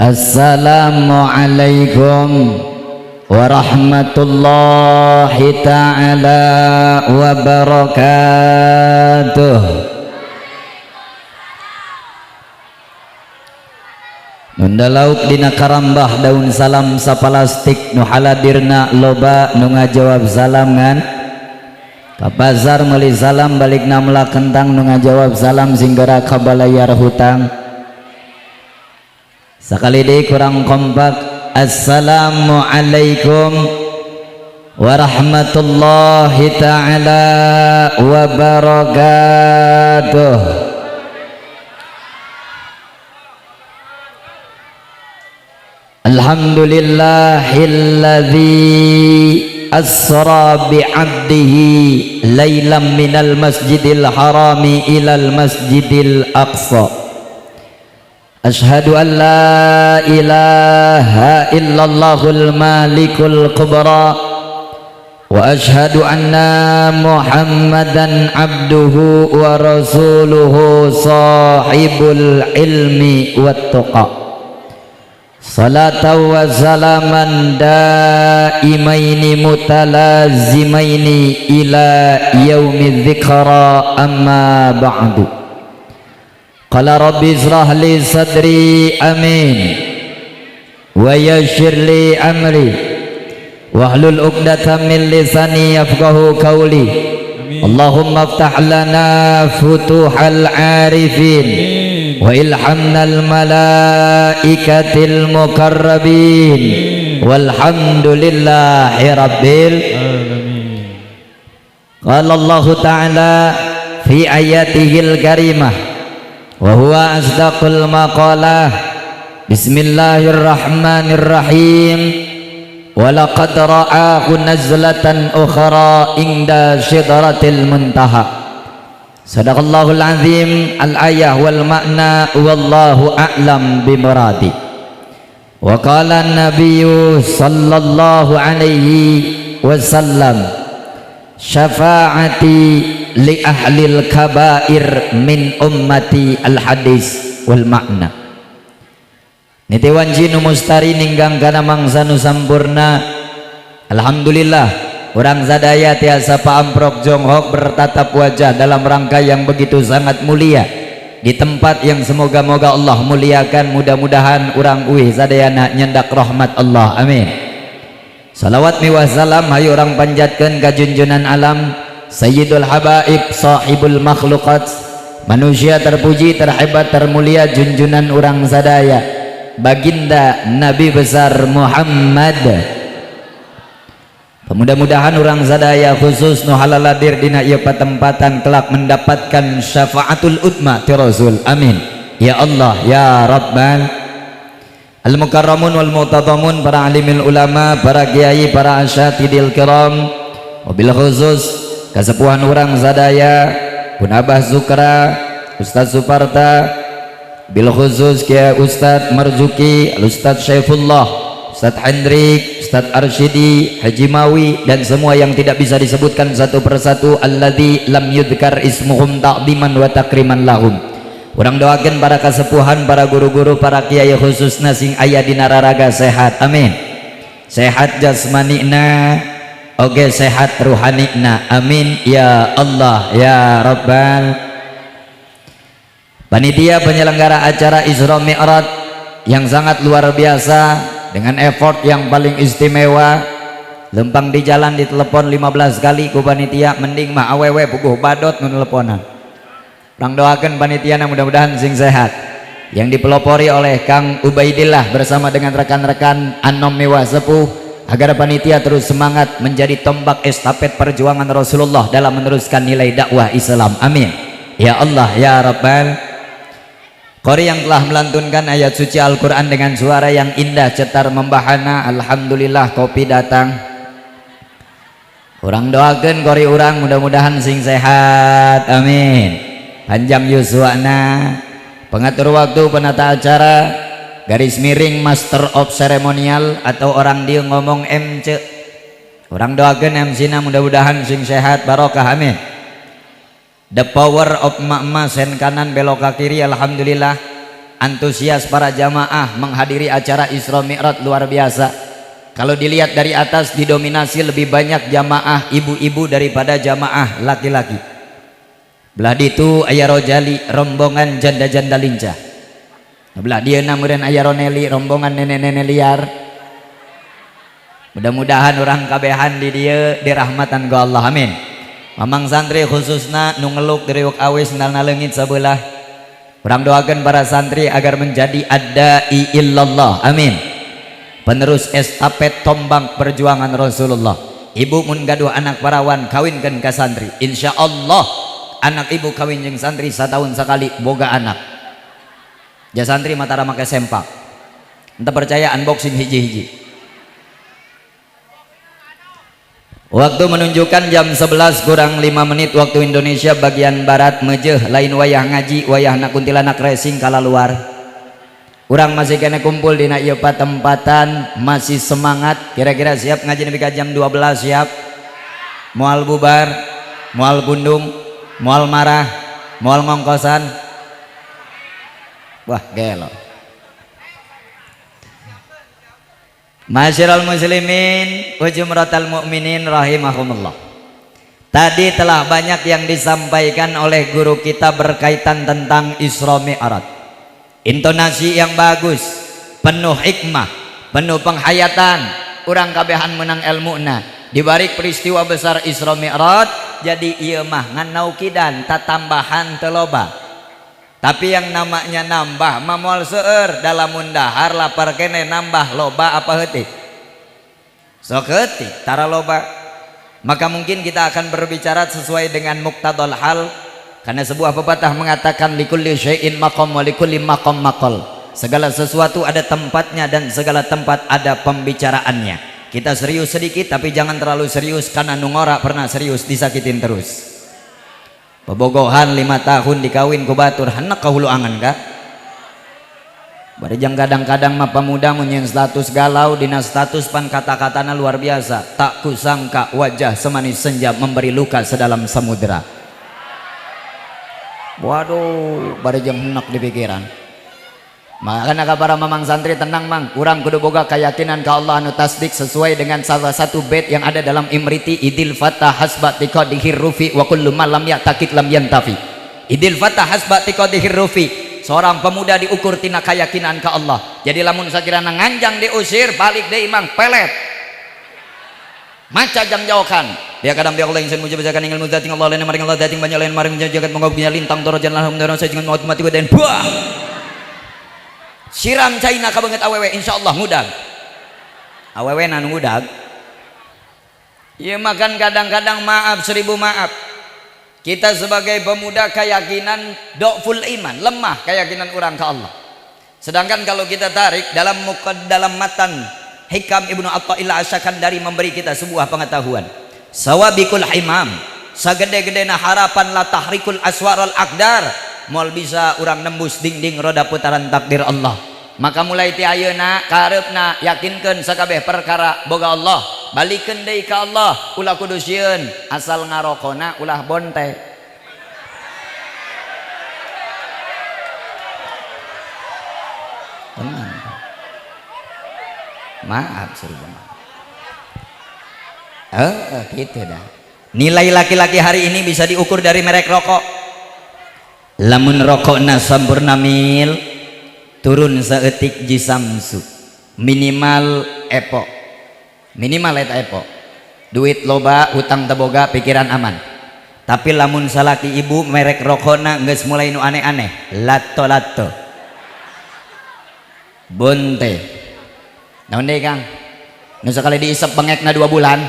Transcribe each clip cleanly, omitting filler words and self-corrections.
Assalamualaikum warahmatullahi taala wabarakatuh. Nunda lauk dina karambah daun salam sapalastik nu haladirna loba nu ngajawab salam ngan ka pasar meuli salam balikna melak kentang nu ngajawab salam sing geura kabalayar hutang. Sakali deui kurang kompak. Assalamualaikum warahmatullahi taala wabarakatuh. Alhamdulillahilladzi asra bi'abdihi lailan minal masjidil harami ilal masjidil aqsa. Ashhadu an la ilaha illallahul malikul kubra wa ashhadu anna Muhammadan abduhu wa rasuluhu sahibul ilmi wat tuqa. Salatan wa salaman daimaini mutalazimaini ila yaumi dzikra, amma ba'du. Qala rabbi israh li sadri, amin, wa yassir li amri wahlul 'uqdatam min lisani yafqahu qawli. Allahumma aftah lana futuhal arifin wa ilhamnal malaikatil muqarrabin walhamdulillahi rabbil alamin. Qala Allah ta'ala fi ayatihil karimah wa huwa asdaqul maqalah. Bismillahirrahmanirrahim. Walaqad ra'ahu nazlatan ukhra inda sidratil muntaha. Sadaqallahul azim. Al-ayah wal makna wallahu a'lam bimuradi. Wa qala an-nabiyyu sallallahu alaihi wasallam, syafaati li ahlil kabair min ummati. Al-hadis wal makna. Niti wanci nu mustari ninggang kana mangsa nu sampurna. Alhamdulillah urang sadaya tiasa paamprok jonghok bertatap wajah dalam rangka yang begitu sangat mulia di tempat yang semoga-moga Allah muliakan. Mudah-mudahan urang uih sadayana nyendak rahmat Allah, amin. Salawat miwah salam hayu urang panjatkeun ka junjunan alam Sayyidul Habaib sahibul makhluqat, manusia terpuji terhebat termulia junjunan urang sadaya, baginda Nabi besar Muhammad. Mudah-mudahan urang sadaya khusus nu halaladir dina ieu patempatan kelak mendapatkan syafaatul utma ti Rasul, amin ya Allah ya Rabbal. Al-mukarramun wal mu'tadamun, para alimil ulama, para kiai, para asyatidil kiram, wabil khusus kasepuhan urang sadaya pun Abah Zukra, Ustaz Suparta, bil khusus Kiai Ustaz Marzuki, Ustaz Syaifullah, Ustaz Hendrik, Ustaz Arsyidi, Haji Mawi, dan semua yang tidak bisa disebutkan satu persatu, alladzi lam yudhkar ismuhum ta'ziman wa takriman lahum. Urang doakan para kasepuhan, para guru-guru, para kiai khususna sing aya dina raraga sehat, amin. Sehat jasmanina, oke sehat ruhanina, amin ya Allah ya Rabbal. Panitia penyelenggara acara Isra Mi'raj yang sangat luar biasa dengan effort yang paling istimewa. Lempang di jalan ditelepon 15 kali ku panitia, mending mah awewe puguh badot nu teleponan. Urang doakan panitia mudah-mudahan sing sehat. Yang dipelopori oleh Kang Ubaidillah bersama dengan rekan-rekan anom mewah sepuh, agar panitia terus semangat menjadi tombak estafet perjuangan Rasulullah dalam meneruskan nilai dakwah Islam, amin ya Allah ya Rabbal. Qori yang telah melantunkan ayat suci Al-Quran dengan suara yang indah cetar membahana, alhamdulillah kopi datang. Urang doakan qori urang mudah-mudahan sing sehat, amin. Panjang yuswana. Pengatur waktu, penata acara, garis miring master of ceremonial atau orang dia ngomong MC. Urang doakan MC na mudah-mudahan sing sehat barokah, amin. The power of mak-mak sen kanan belok ke kiri, alhamdulillah. Antusias para jamaah menghadiri acara Isra Mi'raj luar biasa. Kalau dilihat dari atas, didominasi lebih banyak jamaah ibu-ibu daripada jamaah laki-laki. Belah ditu aya Rojali, rombongan janda-janda lincah. Belah dieu meureun aya Roneli, rombongan nenek-nenek liar. Mudah-mudahan urang kabehan di dieu dirahmatan ku Allah, amin. Mamang santri khususna nu ngeluk diriwuk awis sendalna leungit sabelah. Urang doakan para santri agar menjadi ad-da'i illallah, amin. Penerus estafet tombak perjuangan Rasulullah. Ibu mun gaduh anak parawan, kawinkan ke santri. Insya Allah anak ibu kawin jeung santri setahun sekali boga anak. Ja santri mah tara make sempak. Entah percaya, unboxing hiji-hiji. Waktu menunjukkan jam 11 kurang 5 menit waktu Indonesia bagian Barat. Mejeh, lain wayah ngaji, wayahna kuntilanak racing kala luar. Urang masih kena kumpul di ieu tempatan, masih semangat. Kira-kira siap ngaji nepi ka jam 12? Siap? Moal bubar, moal pundung, moal marah, moal ngongkosan? Wah, gelo. Masyiral muslimin wa jumratal mu'minin rahimakumullah. Tadi telah banyak yang disampaikan oleh guru kita berkaitan tentang Isra Mi'raj. Intonasi yang bagus, penuh hikmah, penuh penghayatan, urang kabehan menang ilmuna. Di balik peristiwa besar Isra Mi'raj, jadi ieu mah ngan naukidan, tatambahan teu loba. Tapi yang namanya nambah mah moal seueur, dalam dahar lapar kene nambah loba apa heutik? Sok heutik, tara loba. Maka mungkin kita akan berbicara sesuai dengan muqtadal hal, karena sebuah pepatah mengatakan likulli syai'in maqam wa likulli maqam maqal. Segala sesuatu ada tempatnya dan segala tempat ada pembicaraannya. Kita serius sedikit tapi jangan terlalu serius, karena nu ngora pernah serius disakitin terus. Bobogohan 5 tahun dikawin ku batur, hendak ka hulu angan ka? Barejang kadang-kadang mah pemuda mun status galau, dina status pan kata-katana luar biasa. Tak kusangka wajah semanis senja memberi luka sedalam samudera. Waduh, barejang hendak di pikiran. Makanya ka para mamang santri, tenang mang, urang kudu boga keyakinan ka Allah anu tasdik sesuai dengan salah satu bait yang ada dalam Imriti, idil fatah hasba tiqadihir rufi wa kullu ma lam ya'taqid lam yantafi. Idil fatah hasba tiqadihir rufi. Seorang pemuda diukur tina keyakinan ka Allah. Jadi lamun sakirana nganjang diusir, balik deui mang pelet. Maca jang jauhkan. Dia kadang biar Allah yang sen mujib bacakan ingil muzating Allah lain maring Allah dating banyak lain maring jagat monggo lintang torojan lahum dan saya jangan maut mati dan buah. Siram caina ka beungeut awewe, insyaallah ngudag. Awewe nu ngudag. Ieu makan kadang-kadang maaf seribu maaf. Kita sebagai pemuda keyakinan do'ful iman, lemah keyakinan orang ke Allah. Sedangkan kalau kita tarik dalam muka, dalam matan Hikam Ibnu Athaillah Asy-Sakandari memberi kita sebuah pengetahuan. Sawabikul himam, sagede-gedena harapan la tahrikul aswaral aqdar, moal bisa urang nembus dinding roda putaran takdir Allah. Maka mulai ti ayeuna kareupna yakinkeun sakabeh perkara boga Allah, balikeun deui ka Allah, ulah kudu sieun, asal ngarokona ulah bonte. Tenang. Maaf seribu maaf. Gitu dah. Nilai laki-laki hari ini bisa diukur dari merek rokok. Lamun rokokna sampurna mil turun saeutik jisamsu, minimal epok, minimal eta epok. Duit loba hutang teboga, pikiran aman. Tapi lamun salaki ibu merek rokokna geus mulai nu aneh-aneh, lato-lato, bonte, naon deui Kang, nu sakali diisep bengekna 2 bulan,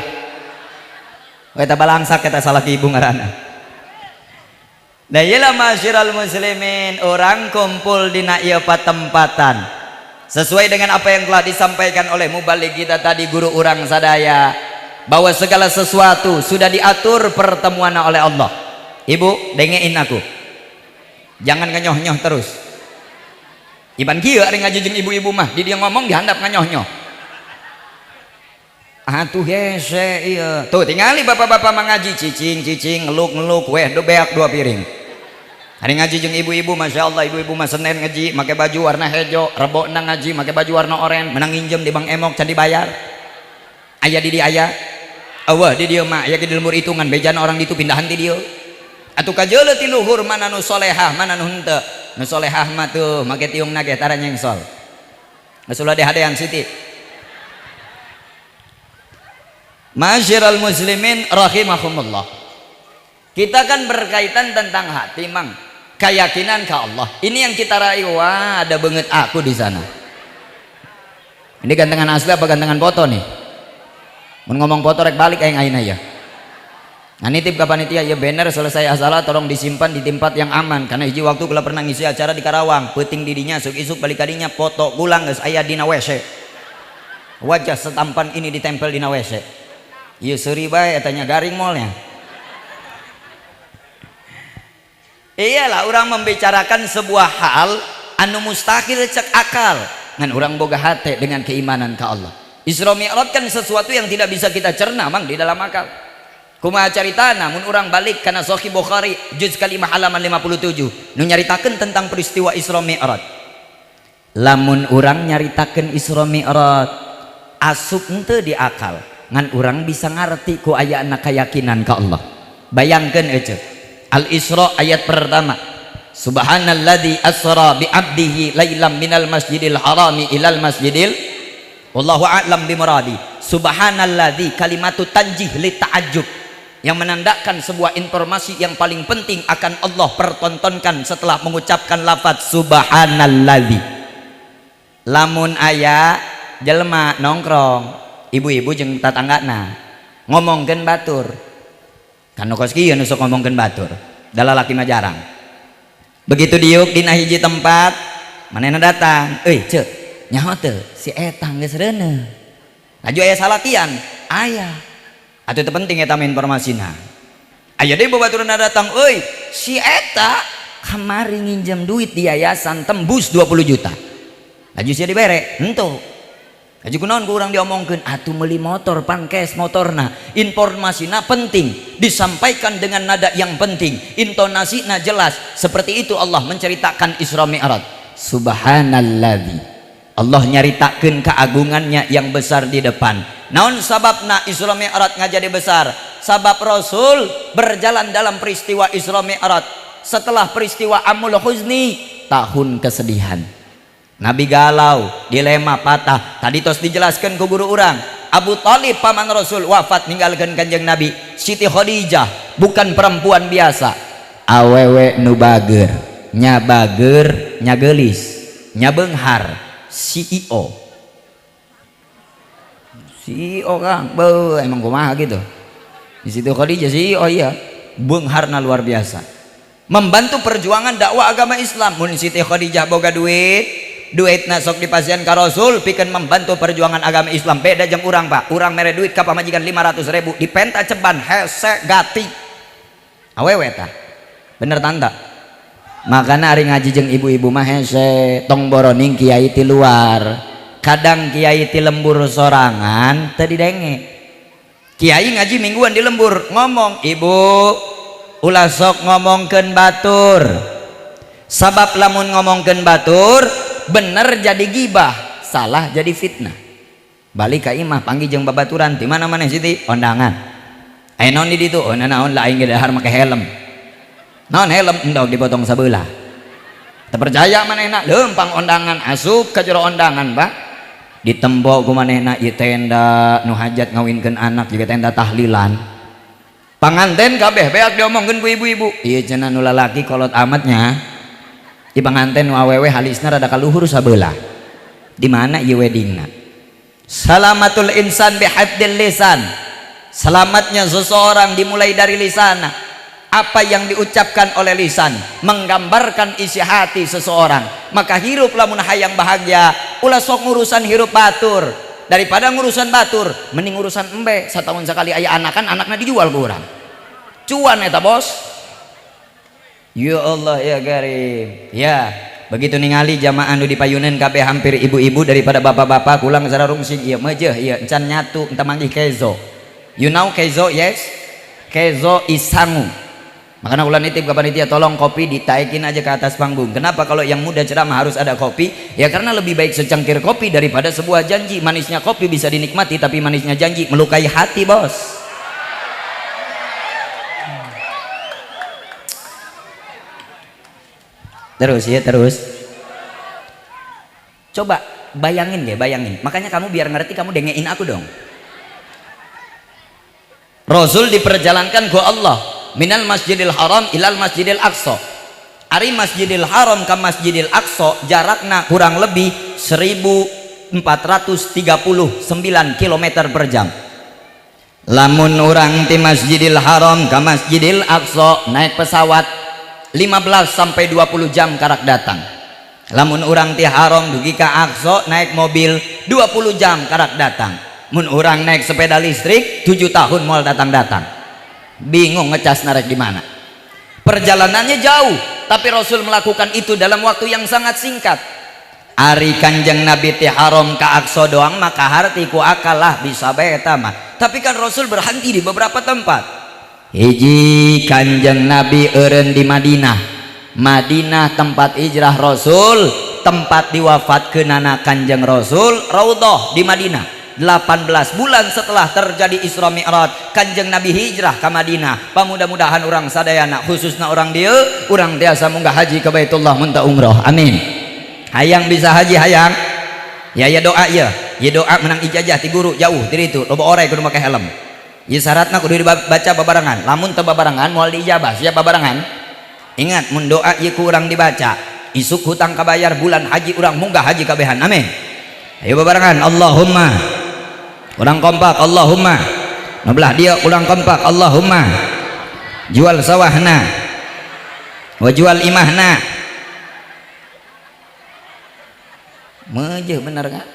eta balangsak eta salaki ibu ngaranna. Nah iyalah masyiral muslimin, orang kumpul dina ieu patempatan sesuai dengan apa yang telah disampaikan oleh mubaligh kita tadi, guru urang sadaya, bahwa segala sesuatu sudah diatur pertemuan oleh Allah. Ibu, dengein aku, jangan ngenyoh-nyoh terus. Iban kieu ari ngaji jeung ibu-ibu mah, di dia ngomong dihandap ngenyoh-nyoh. Atuh hese ieu. Tuh tingali bapak-bapak mengaji cicing-cicing, ngeluk-ngeluk, weh do beak 2 piring. Hari ngaji jeung ibu-ibu, masya Allah, ibu-ibu mah Senin ngaji make baju warna hejo, Rebo na ngaji make baju warna oranye, menang nginjem di Bank Emok can dibayar. Aya di di aya. Eueuh di dieu mah aya di lembur hitungan bejan orang ditu pindahan ti dieu. Atuh kajeuleuh ti luhur mana nu solehah, mana nu henteu. Nu solehah mah tuh make tiung nage tara nyengsol. Geus ulah dihadean Siti. Ma'asyiral muslimin rahimakumullah. Kita kan berkaitan tentang hati, Mang. Keyakinan ke Allah. Ini yang kita raih. Wah, ada banget aku di sana. Ini gantengan asli apa gantengan foto nih? Mun ngomong foto rek balik aing ayeuna ya. Nah, nitip ke panitia ya, banner selesai asalah tolong disimpan di tempat yang aman, karena hiji waktu kula pernah ngisi acara di Karawang, peuting didinya isuk-isuk balik kadinya foto gulang geus aya dina WC. Wajah setampan ini ditempel dina WC. Ieu seuri bae eta nya garing molnya. Iyalah, orang membicarakan sebuah hal anu mustahil cek akal, ngan orang boga hate dengan keimanan ke Allah. Isra Mi'raj kan sesuatu yang tidak bisa kita cerna, Mang, di dalam akal. Kumaha caritana mun urang balik kana Sahih Bukhari juz kelima halaman 57 nu nyaritakeun tentang peristiwa Isra Mi'raj. Lamun urang nyaritakeun Isra Mi'raj asup henteu di akal, ngan urang bisa ngarti ku ayana keyakinan ka Allah. Bayangkeun ece. Al-Isra ayat pertama. Subhanalladzi asra bi 'abdihi lailam minal masjidil harami ilal masjidil wallahu a'lam bimuradi. Subhanalladzi kalimatu tanjih li ta'ajjub, yang menandakan sebuah informasi yang paling penting akan Allah pertontonkan setelah mengucapkan lafaz subhanalladzi. Lamun aya jelema nongkrong, ibu-ibu jeung tatanggana ngomongkeun batur. Kan nu kos kieu nu sok ngomongkeun batur, da lalaki mah jarang. Begitu diuk dina hiji tempat, manehna datang, "Euy, ceuk, nyaho teu si eta geus reuneuh." Laju aya salatian, aya. Atuh teu penting eta mah informasina. Aya deui babaturna datang, "Euy, si eta kamari nginjem duit di yayasan tembus 20 juta." Laju sia dibere, henteu. Laju kunaon ku urang diomongkeun, atuh meuli motor pan cash motorna. Informasina penting, disampaikan dengan nada yang penting, intonasina jelas. Seperti itu Allah menceritakan Isra Mi'raj. Subhanalladzi. Allah nyaritakeun keagungannya yang besar di depan. Naon sababna Isra Mi'raj ngajadi besar? Sabab Rasul berjalan dalam peristiwa Isra Mi'raj setelah peristiwa Amul Huzni, tahun kesedihan. Nabi galau, dilema, patah. Tadi tos dijelaskan ke guru urang. Abu Talib paman Rasul wafat ninggalkan Kanjeng Nabi. Siti Khadijah bukan perempuan biasa. Awewe nu bager, nya bager, nya geulis, nya beunghar, CEO. CEO Kang, beuh emang kumaha gitu. Di Siti Khadijah CEO iya, beungharna luar biasa. Membantu perjuangan dakwah agama Islam. Mun Siti Khadijah boga duit, duit nasok di pasien ka Rasul pikeun membantu perjuangan agama Islam. Beda jeung urang, Pak. Urang mere duit ka pamajikan 500.000 dipenta ceban hese gati. Awewe tah. Bener tanda. Makana ari ngaji jeung ibu-ibu mah hese, tong boroning kiai ti luar. Kadang kiai ti lembur sorangan teu didenge. Kiai ngaji mingguan di lembur ngomong, "Ibu, ulah sok ngomongkeun batur." Sabab lamun ngomongkeun batur bener jadi gibah, salah jadi fitnah. Balik ka imah panggih jeung babaturan, di mana maneh Siti? Ondangan. Aya naon di ditu? Oh, naon lah aing ge dahar make helm. Naon helm? Endog dipotong sabelah. Teu percaya manehna, leumpang ondangan asup ka jero ondangan, Pak. Ditembok ku manehna ieu tenda nu hajat ngawinkeun anak juga tenda tahlilan. Panganten kabeh beak diomongkeun ku ibu-ibu. Ieu cenah nu lalaki kolot amatnya. Di panganten nu awewe halisna rada kaluhur sabelah. Di mana ieu weddingna? Salamatul insan bihadzil lisan. Selamatnya seseorang dimulai dari lisan. Apa yang diucapkan oleh lisan menggambarkan isi hati seseorang. Maka hirup lamun hayang bahagia, ulah sok ngurusan hirup batur. Daripada ngurusan batur, mending urusan embe. Setahun sekali aya anakan, anaknya dijual ke urang. Cuan eta bos. Ya Allah ya Karim. Ya, begitu ningali jamaah nu dipayunan kabeh hampir ibu-ibu daripada bapak-bapak kulang secara rungsing ieu mejeuh ieu encan nyatu entah manggih kezo. You know kezo, yes? Kezo isangu. Makanya ulah nitip ke panitia, tolong kopi ditaikin aja ke atas panggung. Kenapa kalau yang muda ceramah harus ada kopi? Ya karena lebih baik secangkir kopi daripada sebuah janji. Manisnya kopi bisa dinikmati, tapi manisnya janji melukai hati, bos. Terus ya, terus. Coba bayangin ya, bayangin. Makanya kamu biar ngerti, kamu dengein aku dong. Rasul diperjalankan ku Allah minal Masjidil Haram ilal Masjidil Aqsa. Ari Masjidil Haram ke Masjidil Aqsa jarakna kurang lebih 1439 km per jam. Lamun urang ti Masjidil Haram ke Masjidil Aqsa naik pesawat 15 sampai 20 jam karak datang. Lamun urang ti Haram dugi ka Aqsa naik mobil 20 jam karak datang. Mun urang naik sepeda listrik 7 tahun moal datang-datang. Bingung ngecas narek di mana. Perjalanannya jauh, tapi Rasul melakukan itu dalam waktu yang sangat singkat. Ari Kanjeng Nabi ti Haram ka Aqsa doang maka harti ku akal lah bisa bae eta mah. Tapi kan Rasul berhenti di beberapa tempat. Hiji, Kanjeng Nabi eureun di Madinah. Madinah tempat hijrah Rasul, tempat diwafatkeunana Kanjeng Rasul, Raudhah di Madinah. 18 bulan setelah terjadi Isra Mi'raj, Kanjeng Nabi hijrah ke Madinah. Pamudah-mudahan urang sadayana, khususna urang dieu, urang tiasa munggah haji ke Baitullah mun teu umroh. Amin. Hayang bisa haji hayang. Ya ya doa ya. Ya doa menang ijazah ti guru jauh ti ditu, loba orai kudu make helm. Ya syaratna kudu dibaca babarengan. Lamun teu babarengan moal diijabah. Siap babarengan? Ingat mun doa ieu ku urang dibaca, isuk hutang kabayar bulan haji urang munggah haji kabehan. Amin. Ayo babarengan Allahumma. Urang kompak Allahumma. Nu belah dia urang kompak Allahumma. Jual sawahna. Wa jual imahna. Mejeuh bener kak?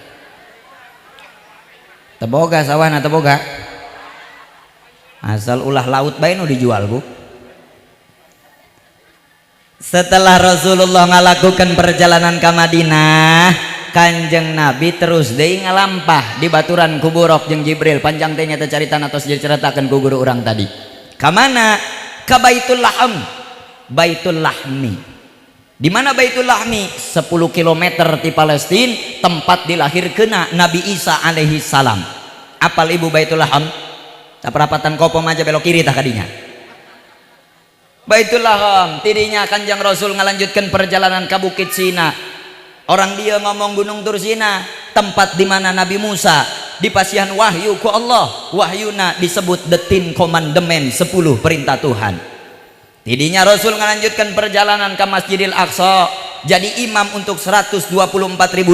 Teboga sawahna teboga. Asal ulah laut bae nu dijual, Bu. Setelah Rasulullah ngalakukan perjalanan ke Madinah, Kanjeng Nabi terus deui ngalampah di baturan ku Buraq jeung Jibril. Panjang teh nya teh carita atos diceritakeun ku guru urang tadi. Ka mana? Ka Baitul Lahm. Baitul Lahmi. Di mana Baitul Lahmi? 10 km di Palestina, tempat dilahirkeuna Nabi Isa alaihi salam. Apal ibu Baitul Lahm? Tak perapatan Kopom aja belok kiri tah kadinya. Baitul Lahm, tidinya Kanjeng Rasul ngalanjutkan perjalanan ke Bukit Sina. Orang dia ngomong Gunung Tursina, tempat di mana Nabi Musa dipasihan wahyu ku Allah. Wahyuna disebut the Ten Commandment, 10 perintah Tuhan. Tidinya Rasul melanjutkan perjalanan ke Masjidil Aqsa, jadi imam untuk 124.000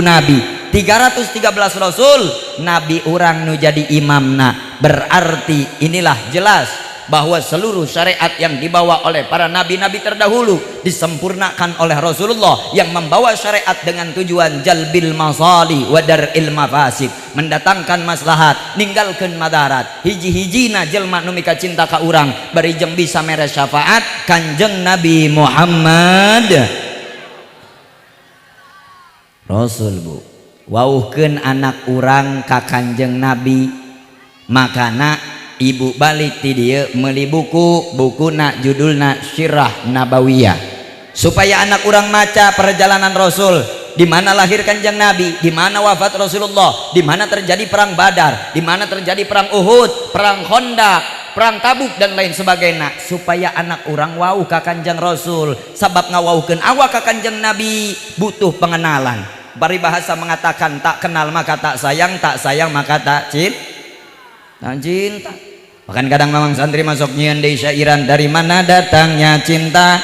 nabi, 313 rasul, nabi urang nu jadi imamna. Berarti inilah jelas bahwa seluruh syariat yang dibawa oleh para nabi-nabi terdahulu disempurnakan oleh Rasulullah yang membawa syariat dengan tujuan jalbil masali wa dar'il mafasid, mendatangkan maslahat, ninggalkeun madarat. Hiji-hijina jelma nu mika cinta ka urang bari jeung bisa mere syafaat Kanjeng Nabi Muhammad. Rasul, Bu, wauhkeun anak urang ka Kanjeng Nabi. Makana ibu balik ti dieu meuli buku, bukuna judulna Sirah Nabawiyah, supaya anak urang maca perjalanan Rasul, di mana lahir Kanjeng Nabi, di mana wafat Rasulullah, di mana terjadi perang Badar, di mana terjadi perang Uhud, perang Khandaq, perang Tabuk dan lain sebagainya, supaya anak urang wau ka Kanjeng Rasul. Sabab ngawaukeun awak ka Kanjeng Nabi butuh pengenalan. Paribahasa mengatakan tak kenal maka tak sayang, tak sayang maka tak cinta. Bahkan kadang memang santri masuk nyian di syairan, dari mana datangnya cinta,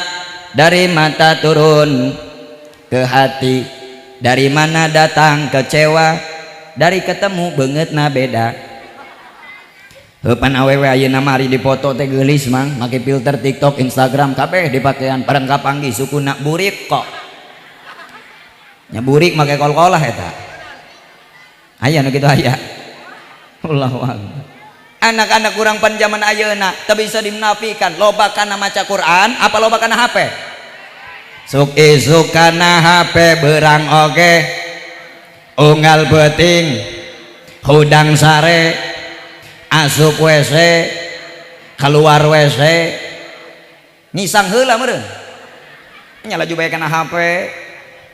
dari mata turun ke hati, dari mana datang kecewa, dari ketemu beungeutna beda. Heupan awewe ayeuna mah ari dipoto teh geulis mang, make filter TikTok, Instagram kabeh dipakean, bareng kapanggih sukuna burik kok. Nya burik make kol-kolah eta. Aya nu kitu aya. Allahu akbar. Anak-anak kurang pan zaman ayeuna teu bisa dimenafikan, loba kana maca Quran apa loba kana HP? Sok isuk kana HP berang oge, unggal beuting hudang sare, asup WC keluar WC. Ngisang heula meureun. Nya laju bae kana HP.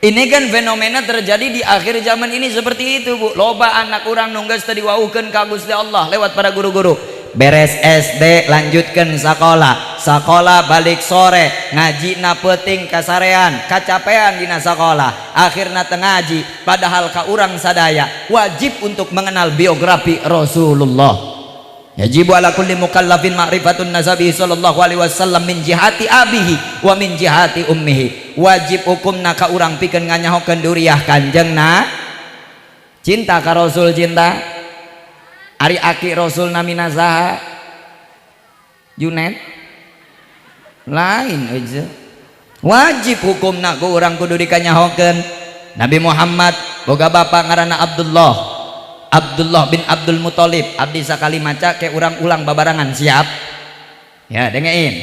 Ini kan fenomena terjadi di akhir zaman ini seperti itu, Bu. Loba anak urang nu geus teu diwauhkeun ka Gusti Allah lewat para guru-guru. Beres SD lanjutkan sekolah, sekolah balik sore, ngaji na peuting kasarean, kacapean dina sekolah, akhirna teu ngaji, padahal ka urang sadaya wajib untuk mengenal biografi Rasulullah. Yajibu ala kulli mukallafin ma'rifatun nasabi sallallahu alaihi wasallam min jihati abihi wa min jihati ummihi. Wajib hukumna ka urang pikeun nganyahokeun duriah Kanjeng na. Cinta ka Rasul, cinta. Ari aki Rasul namina saha? Junet? Lain aja. Wajib hukumna ku urang kudu dikanyahokeun. Nabi Muhammad boga bapak ngaranna Abdullah. Abdullah bin Abdul Muthalib. Abdi sakali maca ke urang ulang babarangan, siap ya? Dengerin.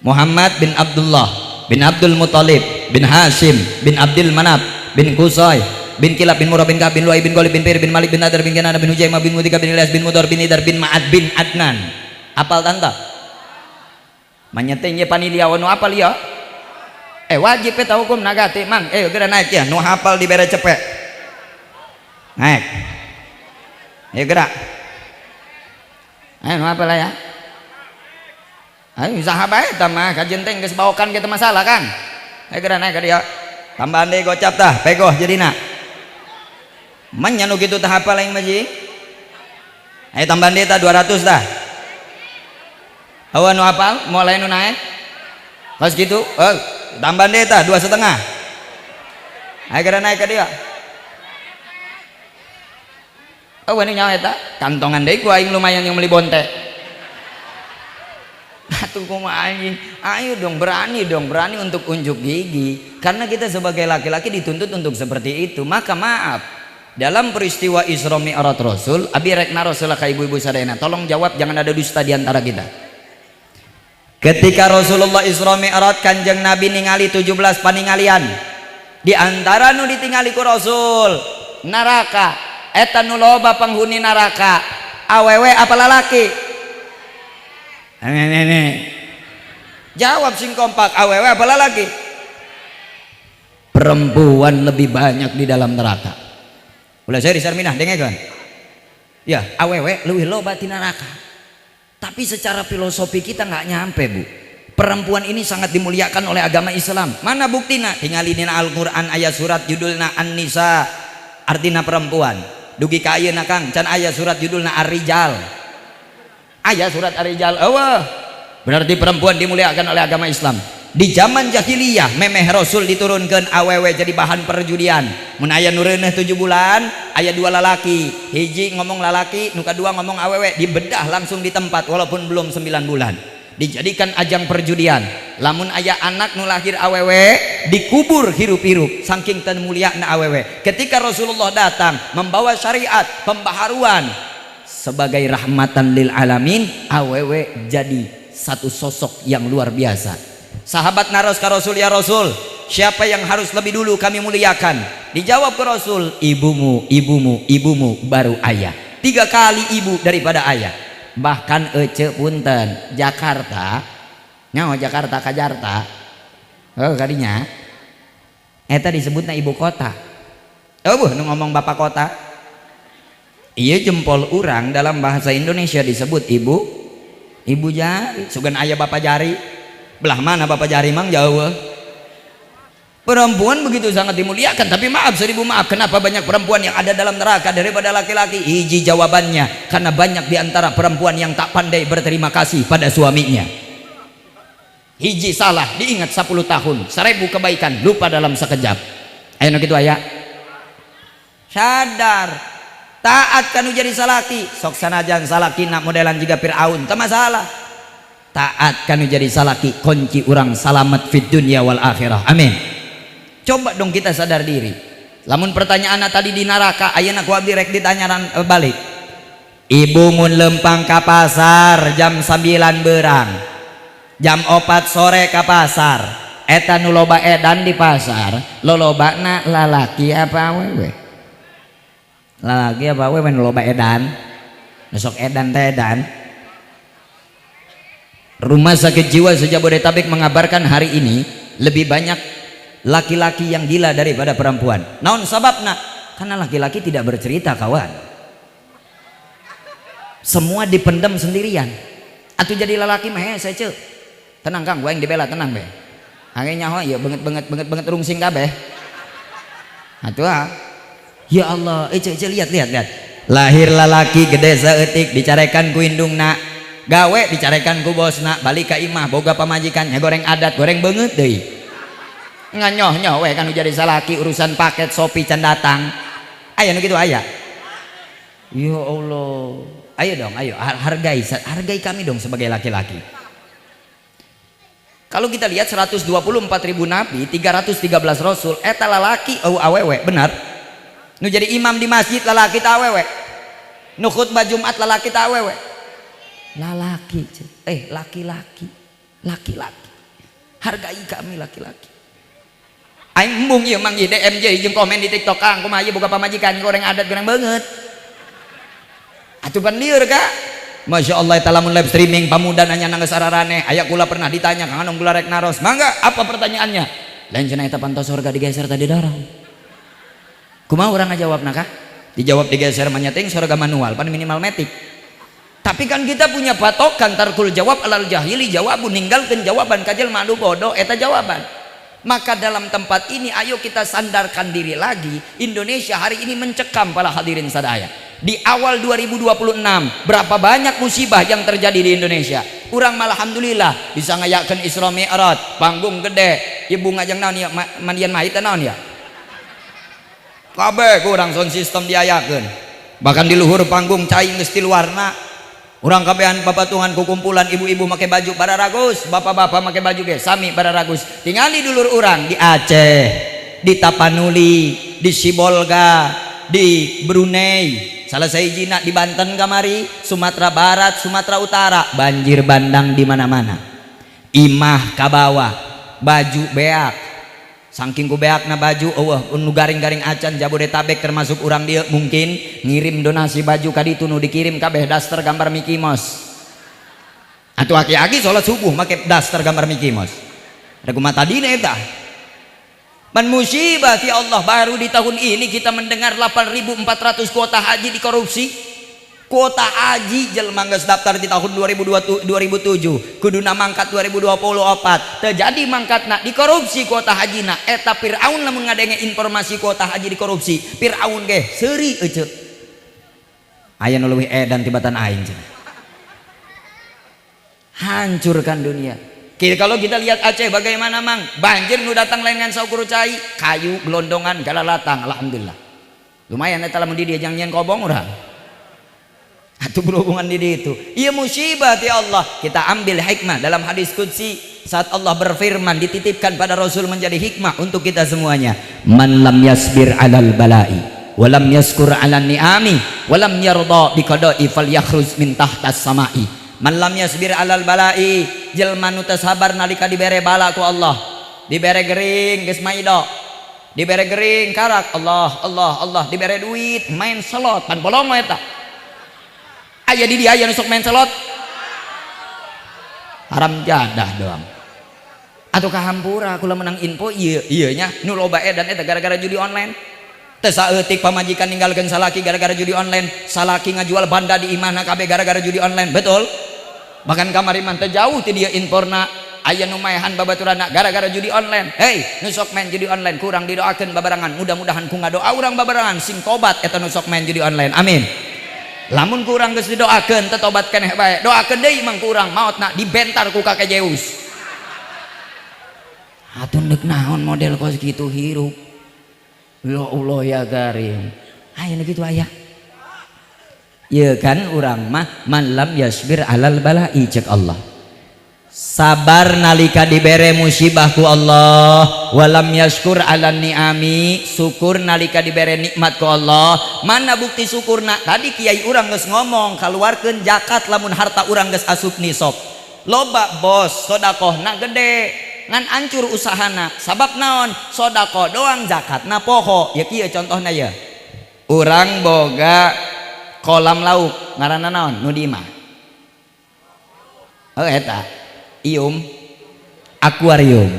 Muhammad bin Abdullah bin Abdul Muthalib bin Hashim bin Abdul Manaf bin Qusay bin Kilab bin Murrah bin Ka'ab bin Luai bin Ghalib bin Fihr bin Malik bin Nadar bin Kinana bin Hujaimah bin Mudrikah bin Ilyas bin Mudar bin Nidar bin Ma'ad bin Adnan. Apal tante? Manyete nya panitia nu apal ya? Wajib eta hukum nagati mang. Geura naik ya, nu hafal dibere cepet. Naik. Ayo gerak. Ayo nu hafal ya. Ayo saha bae eta mah kajen teh geus bawakan kita masalah kan. Ayo geura naik ka dieu. Tambahan deui gocap tah, pegoh jadina. Manya nu kitu tah hafal aing mah. Ayo tambahan deui tah 200 tah. Awan nu hafal, mulai nu naik. Kos gitu, oh, tambahan deui tah 2,5. Ayo geura naik ka dieu. Oh, ini nyawa eta kantongan deui ku aing lumayan yang beli bonte. Atuh kumaha anjing? Ayo dong berani dong, berani untuk unjuk gigi. Karena kita sebagai laki-laki dituntut untuk seperti itu. Maka maaf, dalam peristiwa Isra Mi'raj Rasul, abi rek naros ka ibu-ibu sadayana. Tolong jawab, jangan ada dusta di antara kita. Ketika Rasulullah Isra Mi'raj, Kanjeng Nabi ningali 17 paningalian. Di antara nu ditingali ku Rasul, neraka. Eta nu loba penghuni neraka. Awewe apa lalaki? Nih. Jawab sing kompak, awewe apa lalaki? Perempuan lebih banyak di dalam neraka. Ulah saya di Sarminah dengekeun. Ya, awewe leuwih loba di neraka. Tapi secara filosofi kita nggak nyampe, Bu. Perempuan ini sangat dimuliakan oleh agama Islam. Mana buktina? Tingali dina Al-Qur'an ayat surat judulna An-Nisa, artina perempuan. Dugi ka ayeuna Kang, can aya surat judulna Ar-Rijal. Aya surat Ar-Rijal, eueuh. Berarti perempuan dimuliakan oleh agama Islam. Di zaman jahiliyah memeh Rasul diturunkan, awewe jadi bahan perjudian. Mun aya nu reuneuh 7 bulan, aya dua lalaki, hiji ngomong lalaki, nu kadua ngomong awewe, dibedah langsung di tempat walaupun belum 9 bulan. Dijadikan ajang perjudian. Lamun aya anak nu lahir awewe, dikubur hirup-hirup saking teu muliana awewe. Ketika Rasulullah datang membawa syariat pembaharuan sebagai rahmatan lil alamin, awewe jadi satu sosok yang luar biasa. Sahabat naros ka Rasul, "Ya Rasul, siapa yang harus lebih dulu kami muliakan?" Dijawab ke Rasul, "Ibumu, ibumu, ibumu, baru ayah." Tiga kali ibu daripada ayah. Bahkan ece punten, Jakarta, nyawa Jakarta Kajarta. Oh, kadinya. Eta disebutna ibu kota. Oh, buh, nu ngomong bapak kota. Iya, jempol urang dalam bahasa Indonesia disebut ibu ibu jari. Sugan ayah bapak jari. Belah mana bapak jari mang jauh. Perempuan begitu sangat dimuliakan, tapi maaf seribu maaf, kenapa banyak perempuan yang ada dalam neraka daripada laki-laki? Hiji jawabannya, karena banyak di antara perempuan yang tak pandai berterima kasih pada suaminya. Hiji salah diingat 10 tahun, 1000 kebaikan lupa dalam sekejap. Ayo nu kitu aya. Sadar, taat kanu jadi salaki, sok sanajan salaki nak modelan juga Fir'aun, tak masalah. Taat kanu jadi salaki kunci urang salamat fid dunya wal akhirah. Amin. Coba dong kita sadar diri. Lamun pertanyaan tadi di neraka, ayeuna ku abdi rek ditanya balik. Ibu mun lempang ka pasar jam 9 berang, jam 4 sore ka pasar, eta nu loba edan di pasar lolobana lalaki apa awewe? Lalaki apa awewe nu loba edan? Nu sok edan teh edan. Rumah Sakit Jiwa Sejabodetabek mengabarkan hari ini lebih banyak laki-laki yang gila daripada perempuan. Naon sababna? Karena laki-laki tidak bercerita, kawan. Semua dipendam sendirian. Atau jadi lelaki mah hese, ceu. Tenang, Kang, gue yang dibela, tenang be. Hange nyaho ya banget banget banget banget rungsing kabeh. Atuh ah. Ya Allah, eh ceu, ceu, lihat lihat lihat. Lahir lalaki, gede saeutik dicarekan ku indungna, gawe dicarekan ku bosna, balik ka imah boga pamajikan nya goreng adat, goreng beungeut deui. Nganyoh nyoh we kan jadi salaki, urusan paket Shopee can datang. Aya nu kitu aya. Ya Allah. Ayo dong, ayo hargai hargai kami dong sebagai laki-laki. Kalau kita lihat 124 ribu nabi, 313 rasul, eta lalaki oh awewe, benar? Nu jadi imam di masjid lalaki ta awewe? Nu khutbah Jumat lalaki ta awewe? Lalaki, eh laki-laki, laki-laki. Hargai kami laki-laki. Aing embung ieu mang DMJ jeung komen di TikTok, Kang, kumaha ieu boga pamajikan goreng adat goreng beungeut. Atuh pan lieur ka. Masya Allah, eta lamun live streaming pamuda nanya nangis ararane. Aya kula pernah ditanya, Kang Anong, kula rek naros. Mangga, apa pertanyaannya? Lain cenah eta pantos surga digeser tadi dorong. Kumaha urang ngajawabna kah? Dijawab digeser mah nya teuing surga manual, pan minimal metik. Tapi kan kita punya patokan, tarkul jawab alal jahili jawabun, ninggalkeun jawaban ka jelema anu bodoh eta jawaban. Maka dalam tempat ini ayo kita sandarkan diri lagi. Indonesia hari ini mencekam, para hadirin sadaya. Di awal 2026 berapa banyak musibah yang terjadi di Indonesia. Urang malah alhamdulillah bisa ngayakeun Isra Mi'raj, panggung gede. Ibu ngajeng naon ya, mandian mayit naon ya? Kabeh kurang sound system diayakeun. Bahkan di luhur panggung cai geus tilu warna. Urang kabehan papatungan ku kumpulan ibu-ibu make baju bararagus, bapak-bapak make baju ge sami bararagus. Tingali dulur urang di Aceh, di Tapanuli, di Sibolga, di Brunei, salah sahijina di Banten kamari, Sumatera Barat, Sumatera Utara, banjir bandang di mana-mana. Imah kabawa, baju beak. Saking ku beakna baju, eueuh nu garing-garing acan. Jabodetabek termasuk urang dieu mungkin ngirim donasi baju ka ditu, nu dikirim kabeh daster gambar Mickey Mouse. Atuh aki-aki sholat subuh make daster gambar Mickey Mouse. Da kumaha tadina eta? Man musibah ya Allah, baru di tahun ini kita mendengar 8.400 kuota haji dikorupsi. Kuota haji jelema geus daftar di tahun 2002, 2007 kuduna mangkat 2024, terjadi mangkatna dikorupsi kuota hajina. Eta Fir'aun lamun ngadenge informasi kuota haji dikorupsi, Fir'aun ge seuri ece, aya nu leuwih edan tibatan aing cenah. Hancurkan dunia. Kalau kita lihat Aceh bagaimana, Mang? Banjir nu datang lain ngan saukur cai, kayu, gelondongan, galalatang, alhamdulillah. Lumayan eta lamun di dieu jang nyieun kobong urang. Atau berhubungan di itu. Iya musibah ya Allah. Kita ambil hikmah dalam hadis qudsi saat Allah berfirman, dititipkan pada Rasul menjadi hikmah untuk kita semuanya. Man lam yasbir alal balai walam yaskur ala ni'ami walam yarda biqada'i falyakhruj min tahtas samai. Man lam yasbir alal balai, jelma nu teu sabar nalika dibere bala ku Allah. Dibere gering geus maido. Dibere gering karak Allah Allah Allah, dibere duit main slot pan bolong eta. Aya di dia aya nu sok main slot, haram jadah doang atau kahampura. Kula menang info iya iya nya nu loba edan eta gara-gara judi online. Teu saeutik pamajikan ninggalkeun salaki gara-gara judi online, salaki ngajual banda di imahna kabeh gara-gara judi online, betul? Bahkan kamari mah teu jauh ti dieu inforna, aya nu maehan babaturanna gara-gara judi online. Hei, nu sok main judi online, kurang didoakeun babarengan, mudah-mudahan ku ngadoa urang babarengan sing tobat eta nu sok main judi online, amin. Lamun kurang geus didoakeun teu tobat keneh bae, doakeun deui mang kurang maotna dibentar ku kakek Zeus. Atuh neuk naon model kos kitu hirup? Ya Allah ya Karim. Aya nu kitu aya. Ya kan urang mah man lam yasbir alal balai, cek Allah. Sabar nalika dibere musibah ku Allah, walam yaskur ala ni'ami, syukur nalika dibere nikmat ku Allah. Mana bukti syukurna? Tadi kiai urang geus ngomong, kaluarkeun zakat lamun harta urang geus asup nisab. Loba bos sodakohna gede ngan hancur usahana, sabab naon? Sodakoh doang zakatna poho. Ya kieu contohna ya, urang boga kolam lauk ngaranna naon nu di imah? Oh, eta. Ium akuarium.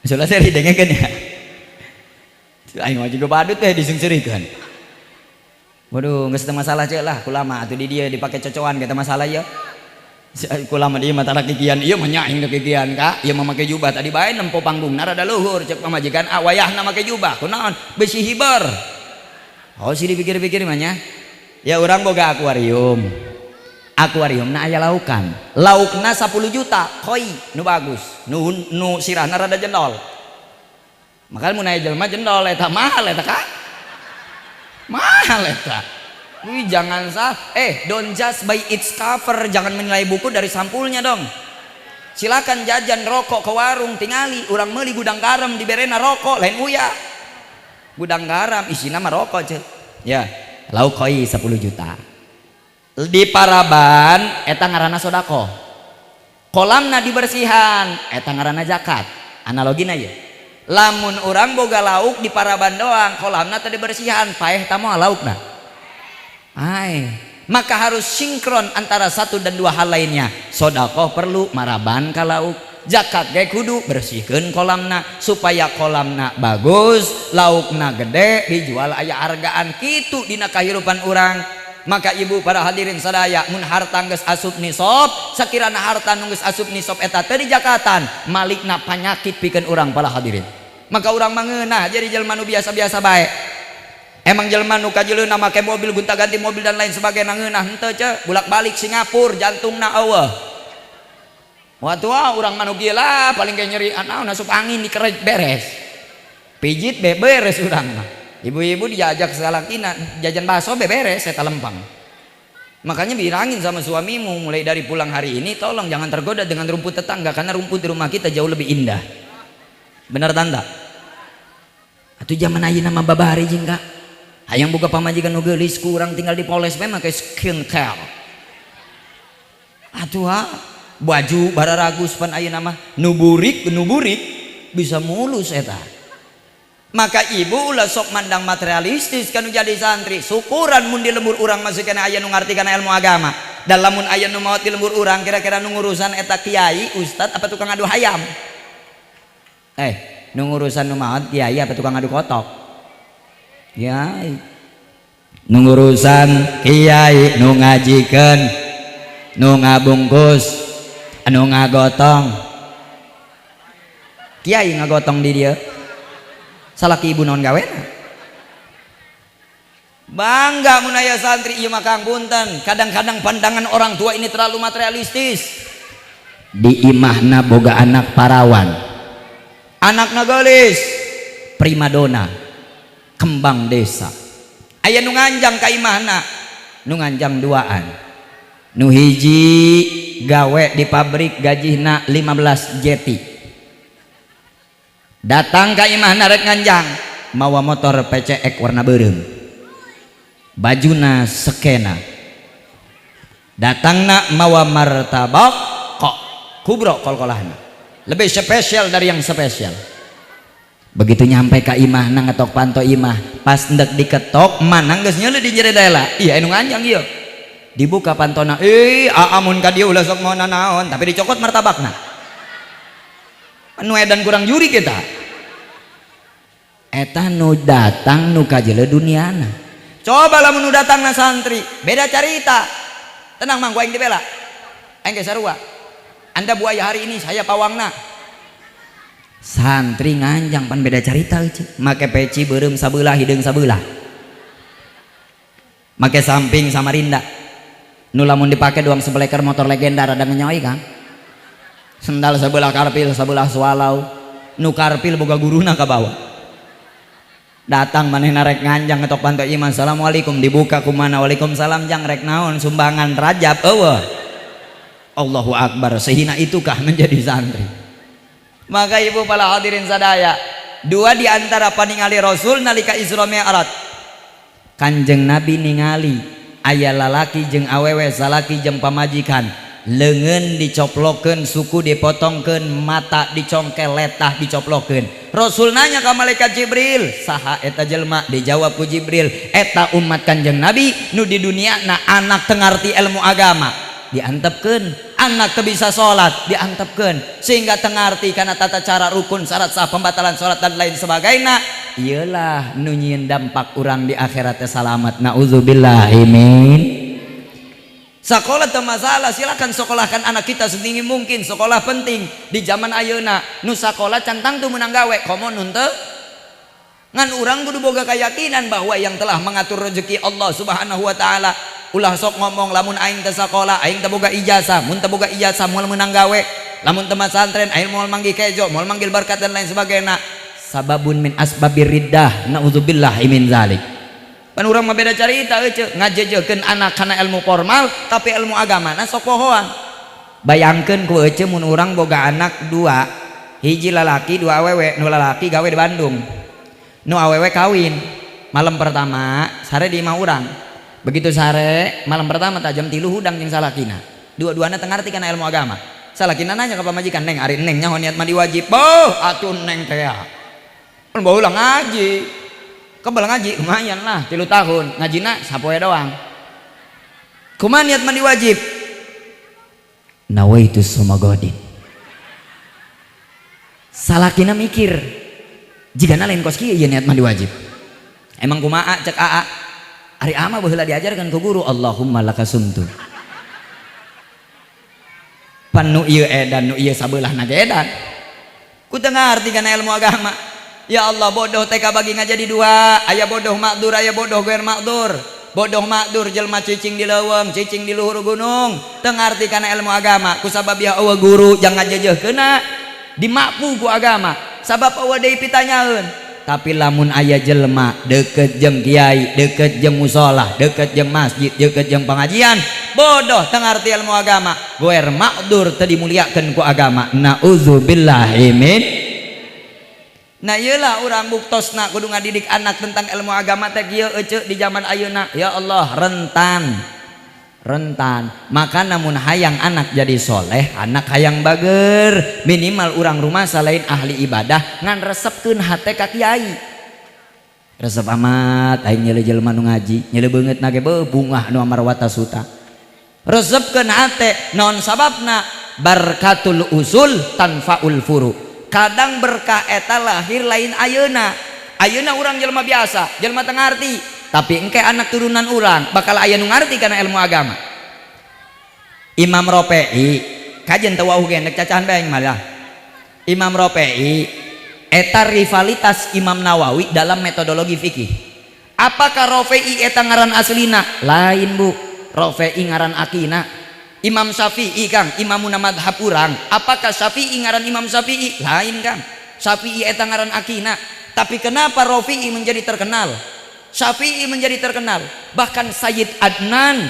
Misalnya saya dengekeun ya. Aing mah juga badut teh disungseurikeun. Waduh, geus teu masalah ceuk lah, kulama atuh di dieu dipake cocoan kita masalah ya. Kulama dia mah tara kikian, ieu mah nya aing teh kikian ka, ieu mah make jubah tadi bae nempo panggungna rada luhur ceuk pamajikan, ah wayahna make jubah, kunaon? Besi hiber. Oh sih dipikir-pikir mah nya. Ya urang boga akuarium. Akuarium na aya laukan. Laukna 10 juta, koi nu bagus, nu nu sirahna rada jendol. Makanya mun aya jelema jendol eta mahal eta ka. Mahal eta. Wih, jangan sah. Don't judge by its cover. Jangan menilai buku dari sampulnya dong. Silakan jajan rokok ke warung, tingali urang meuli Gudang Garam diberena rokok lain uya. Gudang Garam isina mah rokok cek. Ya, lauk koi 10 juta. Di paraban eta ngaranna sodakoh. Kolamna dibersihan eta ngaranna zakat. Analogina ya. Lamun urang boga lauk di paraban doang, kolamna teu dibersihan, paeh ta moal laukna. Ai, maka harus sinkron antara satu dan dua hal lainnya. Sodakoh perlu maraban ka lauk, zakat ge kudu bersihkeun kolamna supaya kolamna bagus, laukna gede, dijual aya hargaan kitu dina kahirupan urang. Maka ibu para hadirin sadaya, mun harta geus asup nisab, sakirana harta nu geus asup nisab eta teu dijakatan, malikna panyakit pikeun urang para hadirin. Maka urang mangeunah jadi jelema nu biasa-biasa bae. Emang jelema nu kajeleuna make mobil gonta-ganti mobil dan lain sebagainya ngeunah henteu ce, bolak-balik Singapura jantungna eueuh. Waktu ah urang mah nu kieu lah paling ge nyeri naon asup angin dikerek beres. Pijit be beres urang mah. Ibu-ibu diajak salakina jajan bakso be beres eta lempang. Makanya bilangin sama suamimu mulai dari pulang hari ini tolong jangan tergoda dengan rumput tetangga karena rumput di rumah kita jauh lebih indah. Benar tanda? Atuh zaman ayeuna mah babari jeung ka. Hayang boga pamajikan nu geulis ku urang tinggal dipoles bae make skincare. Atuh ha, baju bararagus pan ayeuna mah nu burik nu burik bisa mulus eta. Maka ibu ulah sok mandang materialistis kanu jadi santri. Syukuran mun di lembur urang masih kena aya nu ngarti kana ilmu agama. Dan lamun aya nu maot di lembur urang kira-kira nu ngurusan eta kiai, ustad apa tukang adu hayam? Nu ngurusan nu maot kiai apa tukang adu kotok? Kiai. Nu ngurusan kiai nu ngajikeun, nu ngabungkus, anu ngagotong. Kiai ngagotong di dia. Salaki ibu naon gawena? Bangga mun aya santri ieu mah Kang punten. Kadang-kadang pandangan orang tua ini terlalu materialistis. Di imahna boga anak parawan. Anakna geulis, primadona, kembang desa. Aya nu nganjang ka imahna, nu nganjang duaan. Nu hiji gawe di pabrik gajihna 15 jeti. Datang ka imahna rek nganjang, mawa motor PCX warna beureum. Bajuna skena. Datangna mawa martabak kok kubro kol-kolahna. Lebih spesial dari yang spesial. Begitu nyampe ka imahna ngetok panto imah, pas ndek diketok manang geus nyeuleuh di jendela. Iya anu nganjang ieu. Dibuka pantona, aamun ka dieu ulah sok mau nanaon, tapi dicokot martabakna. Anu edan kurang juri kita. Eta nu datang nu kajeuleuh duniana. Coba lamun nu datangna santri, beda carita. Tenang mang, gua aing dibela. Aing ge sarua. Anda buaya hari ini, saya pawangna. Santri nganjang pan beda carita euy. Make peci beureum sabelah, hideung sabelah. Make samping Samarinda. Nu lamun dipake doang sebeleker motor legenda rada ngenyoi Kang. Sendal sebelah karpil, sebelah swallow. Nu karpil boga guruna ka bawah. Datang manehna rek nganjang ngetok panto imah, assalamualaikum, dibuka kumana, waalaikumsalam jang rek naon sumbangan rajab eueuh. Allahu akbar, sehina itukah menjadi santri? Maka ibu para hadirin sadaya, dua di antara paningali Rasul nalika Isra Mi'raj. Kanjeng Nabi ningali aya lalaki jeung awewe, salaki jeung pamajikan, leungeun dicoplokeun, suku dipotongkeun, mata dicongkel, letah dicoplokeun. Rasul nanya ka malaikat Jibril, saha eta jelema? Dijawab ku Jibril, eta umat Kanjeng Nabi nu di dunia na anak teu ngarti ilmu agama. Diantepkeun. Anak teu bisa salat diantepkeun sehingga teu ngarti kana tata cara, rukun, syarat sah, pembatalan salat, dan lain sebagainya. Iyalah nu nyieun dampak urang di akhirat teh salamat, naudzubillahi min. Sekolah teu masalah, silakan sekolahkan anak kita setinggi mungkin. Sekolah penting di zaman ayeuna. Nu sakola can tangtu menang gawe, komo nu teu. Ngan urang kudu boga keyakinan bahwa yang telah mengatur rezeki Allah Subhanahu wa Taala. Ulah sok ngomong, "Lamun aing teu sakola, aing teu boga ijazah, mun teu boga ijazah moal meunang gawe, lamun teu masantren aing moal manggih kejo, moal manggil berkat," dan lain sebagainya. Sababun min asbabir riddah, naudzubillah min zalik. Pan urang mah beda carita euceu, ngajejekeun anak kana ilmu formal, tapi ilmu agama na sok pohoan. Bayangkeun ku ece mun urang boga anak dua, hiji lalaki, dua awewe. Nu lalaki gawe di Bandung, nu awewe kawin. Malam pertama sare di imah urang. Begitu sare malam pertama, tak jam 3 hudang jeung salakina. Dua-duana teu ngarti kana ilmu agama. Salakina nanya ke pamajikan, "Neng, ari neng nyaho niat mandi wajib?" "Boh atuh, neng teh ya kan baheula ngaji, kebal ngaji lumayan lah 3 tahun, ngajina sapoe doang. Kumaha niat mandi wajib?" "Nawaitu shauma ghadin." Salakina mikir, jika lain kos kieu ieu niat mandi wajib. "Emang kumaha?" Cek aa. "Ari ama baheula diajarkan ku guru, Allahumma laka sumtu." Pan nu ieu edan, nu ieu sabelah ge edan ku teu ngarti kana ilmu agama. Ya Allah, bodoh teh kabagi ngajadi dua: aya bodoh makdur, aya bodoh goer makdur. Bodoh makdur jelma cicing di leuweung, cicing di luhur gunung, teu ngarti kana ilmu agama kusabab ya euweuh guru jang ngajejeuhkeuna, dimakfu ku agama sabab euweuh deui pitanyaeun. Tapi lamun aya jelema deket jeung kiai, deket jeung musola, deket jeung masjid, deket jeung pengajian, bodoh teu ngarti ilmu agama, goer makdur, teu dimuliakeun ku agama, naudzubillahi min. Nah, iyalah urang buktosna kudu ngadidik anak tentang ilmu agama teh kieu ece di zaman ayeuna. Ya Allah, rentan rentan. Maka namun hayang anak jadi soleh, anak hayang bager, minimal urang rumah selain ahli ibadah ngan resepkeun hate ka kiai. Resep amat aing nyele jelema nu ngaji, nyele beungeut na ge bungah nu amarwata suta. Resepkeun hate. Naon sababna? Barkatul usul tanfaul furu. Kadang berkah eta lahir lain ayeuna. Ayeuna urang jelema biasa, jelema teu ngarti, tapi engke anak turunan urang bakal aya nu ngarti kana ilmu agama. Imam Rofi'i kajen teu wauh ge, nek cacahan bae malah. Imam Rofi'i eta rivalitas Imam Nawawi dalam metodologi fikih. Apakah Rofi'i eta ngaran aslina? Lain, Bu. Rofi'i ngaran akina. Imam Syafi'i, Kang, imamuna madhab urang, apakah Syafi'i ngaran Imam Syafi'i? Lain, Kang. Syafi'i eta ngaran akina. Tapi kenapa Rofi'i menjadi terkenal, Syafi'i menjadi terkenal, bahkan Sayyid Adnan,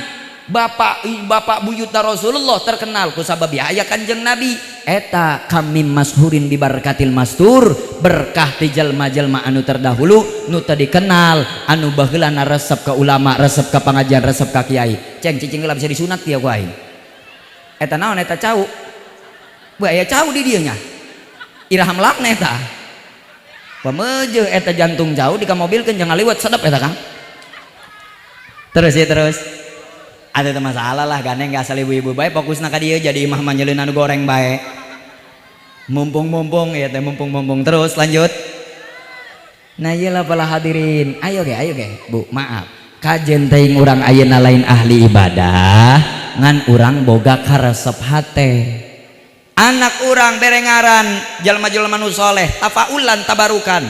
bapak bapak buyuta Rasulullah terkenal kusabab aya Kanjeng Nabi? Eta kami mashurin bibarkatil mastur, berkah ti jalma-jalma anu terdahulu nu teu dikenal, anu baheulana resep ke ulama, resep ke pengajian, resep ka kiai. Ceng, cicing heula, bisa disunat dia ku aing. Eta naon eta? Cau. Bu, aya cau di dieu nya. Iraha melakna eta? Pameje eta jantung jauh di mobilkeun, jangan liwat, sedap eta, Kang. Terus ya, terus ada teu masalah lah, gandeng gak asal ibu-ibu bae fokusna ka dieu, jadi imah mah nyeuleun anu goreng bae. Mumpung-mumpung ya teh, mumpung-mumpung. Terus lanjut. Nah, iyalah para hadirin, ayo ge, ayo ge, Bu, maaf. Kajen teuing urang ayeuna lain ahli ibadah, ngan urang boga karesep hate. Anak urang bere ngaran jalma-jalma nu soleh, tafaulan tabarukan.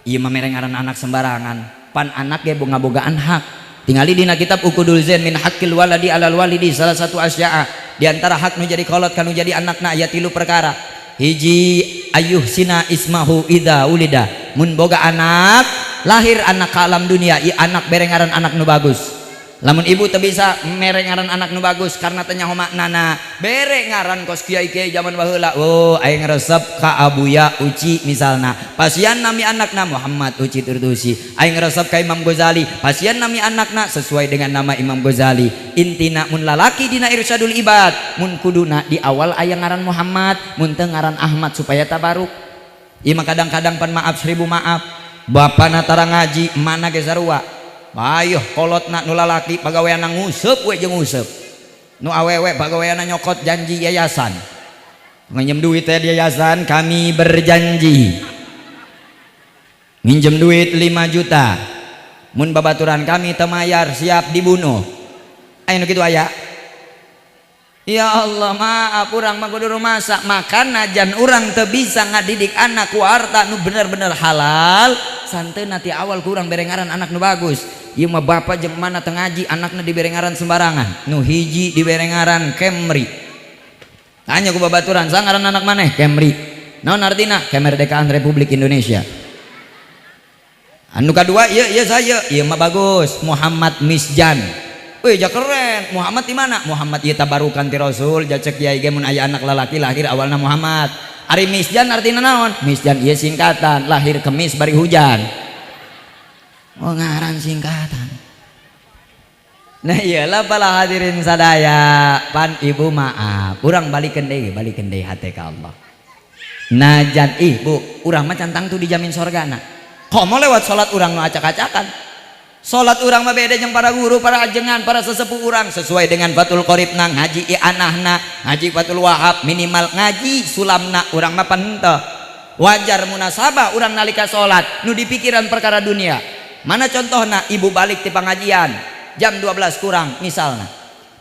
Ieu mah mere ngaran anak sembarangan. Pan anak ge boga-bogaan hak. Tingali dina kitab Uqudul Zain, min haqqil waladi alal walidi salah satu asya'a, di antara hak nu jadi kolot kanu jadi anakna aya tilu perkara. Hiji, ayuh sina ismahu idza ulida. Mun boga anak, lahir anak ke alam dunia, i anak bere ngaran anak nu bagus. Lamun ibu teu bisa mere ngaran anak nu bagus karena teu nyaho maknana, bere ngaran kos kiai-kiai zaman baheula. Oh, aing resep ka Abuya Uci misalna, pasian nami anakna Muhammad Uci Turtusi. Aing resep ka Imam Ghazali, pasian nami anakna sesuai dengan nama Imam Ghazali. Intina mun lalaki dina Irsyadul Ibad, mun kuduna di awal aya ngaran Muhammad, mun teu ngaran Ahmad supaya tabaruk. Ieu mah kadang-kadang pan maaf seribu maaf, bapana tara ngaji, mana ge sarua. Ayuh kolotna nu lalaki pagawean nguseup we jeung nguseup. Nu awewe pagaweana nyokot janji yayasan, nginjem duit teh di yayasan. Kami berjanji minjem duit 5 juta, mun babaturan kami teu mayar siap dibunuh. Aya nu kitu aya. Ya Allah, maaf, urang mah kudu rumasa. Maka najan urang teu bisa ngadidik anak ku harta nu bener-bener halal, santeuna ti awal kurang bere ngaran anak nu bagus. Ieu mah bapak jeung mana teu ngaji, anakna dibere ngaran sembarangan. Nu hiji dibere ngaran Kemri. Tanya ku babaturan, "Saha ngaran anak maneh?" "Kemri." "Naon artina?" "Kemerdekaan Republik Indonesia." Anu kadua, ieu ieu saya, ieu mah bagus, Muhammad Misjan. Wih, ja keren. Muhammad di mana? Muhammad ieu tabarukan ti Rasul, ja cek kiai ge mun aya anak lalaki lahir awalna Muhammad. Ari Misjan artina naon? Misjan ieu singkatan, lahir Kemis bari hujan. Oh, ngaran singkatan. Nah, iyalah para hadirin sadaya, pan ibu maaf, urang balikeun deui, balikeun deui hate ka Allah. Najan ih bu, urang mah can tangtu dijamin sorgana. Komo lewat salat urang nu acak-acakan. Salat urang mah beda jeung para guru, para ajengan, para sesepuh urang, sesuai dengan Fathul Qorib nang ngaji i'anahna, ngaji Fathul Wahab minimal ngaji sulamna, urang mah pan henteu. Wajar munasabah urang nalika salat nu dipikiran perkara dunia. Mana contohna? Ibu balik ti pengajian jam 12 kurang misalnya.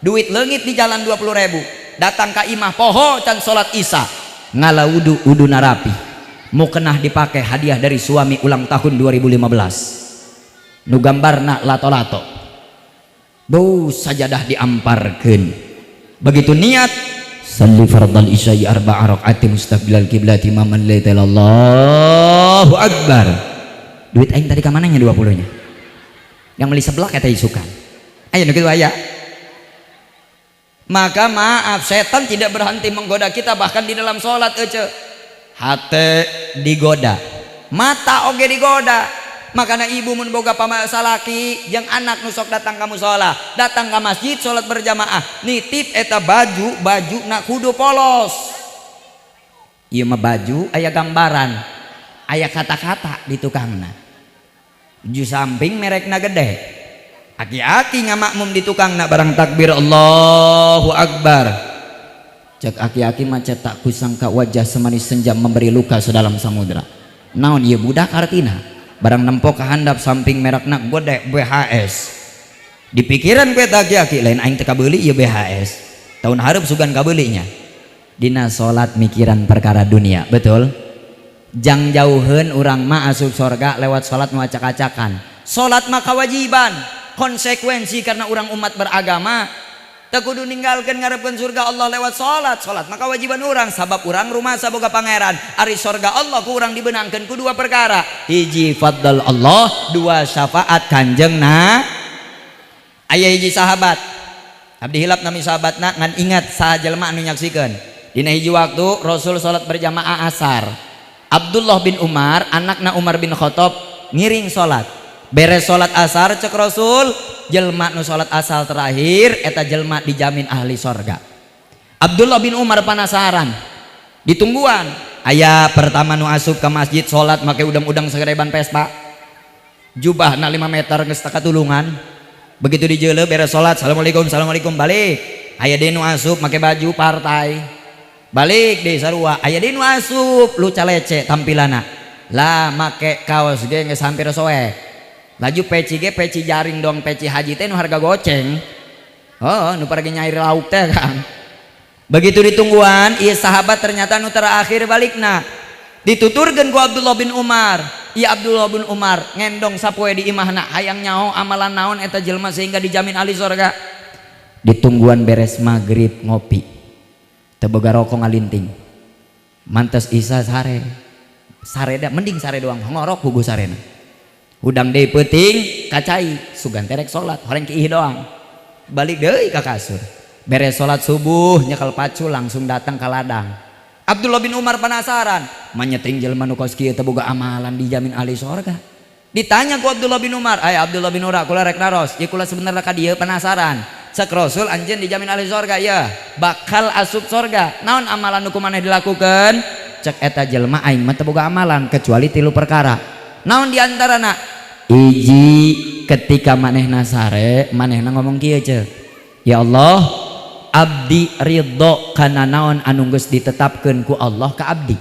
Duit leungit di jalan 20 ribu. Datang ka imah poho can salat isya. Ngala wudu, wudu narapi. Mukenah dipakai hadiah dari suami ulang tahun 2015, nu gambarna lato-lato. Bau sajadah diamparkeun. Begitu niat salli fardal isya'i arba'a rakaati mustaqbilal kiblati imaman la Allahu akbar. Duit aing tadi ka mananya 20 nya? Yang beli sebelah kata isukan. Ayo nu kitu aya. Maka maaf, setan tidak berhenti menggoda kita bahkan di dalam sholat. Ece, hate digoda, mata oge digoda. Makanya ibu mun boga salaki yang anak nu sok datang ka musola, datang ke masjid sholat berjamaah, nitip eta baju, baju nak kudu polos. Ieu mah baju aya gambaran, aya kata-kata di tukangna, ju samping merekna gede. Aki-aki ngamakmum di tukangna, barang takbir Allahu Akbar, cek aki-aki mah, "Tak kusangka wajah semanis senja memberi luka sedalam samudra." Naon ieu budak artina? Barang nempok ke handap, samping merekna gede, BHS. Di pikiran gue aki-aki, lain aing teu kabeuli ieu BHS, tahun hareup sugan kabeulinya. Dina salat mikiran perkara dunia, betul? Jang jauheun urang mah asup sorga lewat salat nu acak-acakan. Salat mah kewajiban, konsekuensi karena urang umat beragama. Teu kudu ninggalkeun ngarepkeun surga Allah lewat salat. Salat mah kewajiban urang sabab urang rumasa boga pangeran. Ari surga Allah ku urang dibenangkeun ku dua perkara: hiji, fadl Allah; dua, syafaat Kanjeng. Nah, aya hiji sahabat, abdi hilap nami sahabatna, ngan ingat saha jelema anu nyaksikeun. Dina hiji waktu Rasul salat berjamaah asar, Abdullah bin Umar, anakna Umar bin Khattab, ngiring salat. Beres salat asar, cek Rasul, jelma nu salat asar terakhir eta jelma dijamin ahli sorga. Abdullah bin Umar penasaran, ditungguan. Aya pertama nu asup ke masjid salat make udang-udang segede ban Vespa, jubah na 5 meter geus tulungan. Begitu dijeuleu, beres salat, "Assalamualaikum, assalamualaikum," balik. Aya deui nu asup make baju partai, balik deui sarua. Aya deui nu asup lu calece tampilana lah, make kaos ge geus hampir soek, laju peci ge peci jaring dong, peci haji teh nu harga goceng, oh nu pergi nyair lauk teh kan. Begitu ditungguan, iya sahabat ternyata nu terakhir balikna. Dituturkeun ku Abdullah bin Umar. Iya, Abdullah bin Umar ngendong sapoe di imahna, hayang nyaho amalan naon eta jelema sehingga dijamin ahli surga. Ditungguan, beres maghrib ngopi, teu boga rokok, ngalinting. Mantes isa sare sare da, mending sare doang, ngorok puguh sarena. Hudang deui peuting kacai, sugan terek salat, horeng kiih doang, balik deui ka kasur. Beres salat subuh nyekel pacul, langsung datang ke ladang. Abdullah bin Umar penasaran, manyeting jelema nu kos kieu teu boga amalan dijamin ahli sorga. Ditanya ku Abdullah bin Umar, "Ay Abdullah bin Umar, kula rek naros ieu, kula sebenarnya ka dieu penasaran. Cek Rasul anjeun dijamin ahli sorga, ya bakal asup sorga. Naon amalan nu kumaneh dilakukan?" Cek eta jelema, "Aing mah teu boga amalan kecuali tilu perkara." Naon diantarana? Hiji, ketika manehna sare, manehna ngomong kieu, cek, 'Ya Allah, Abdi ridho kana naon anu geus ditetapkeun ku Allah ka abdi.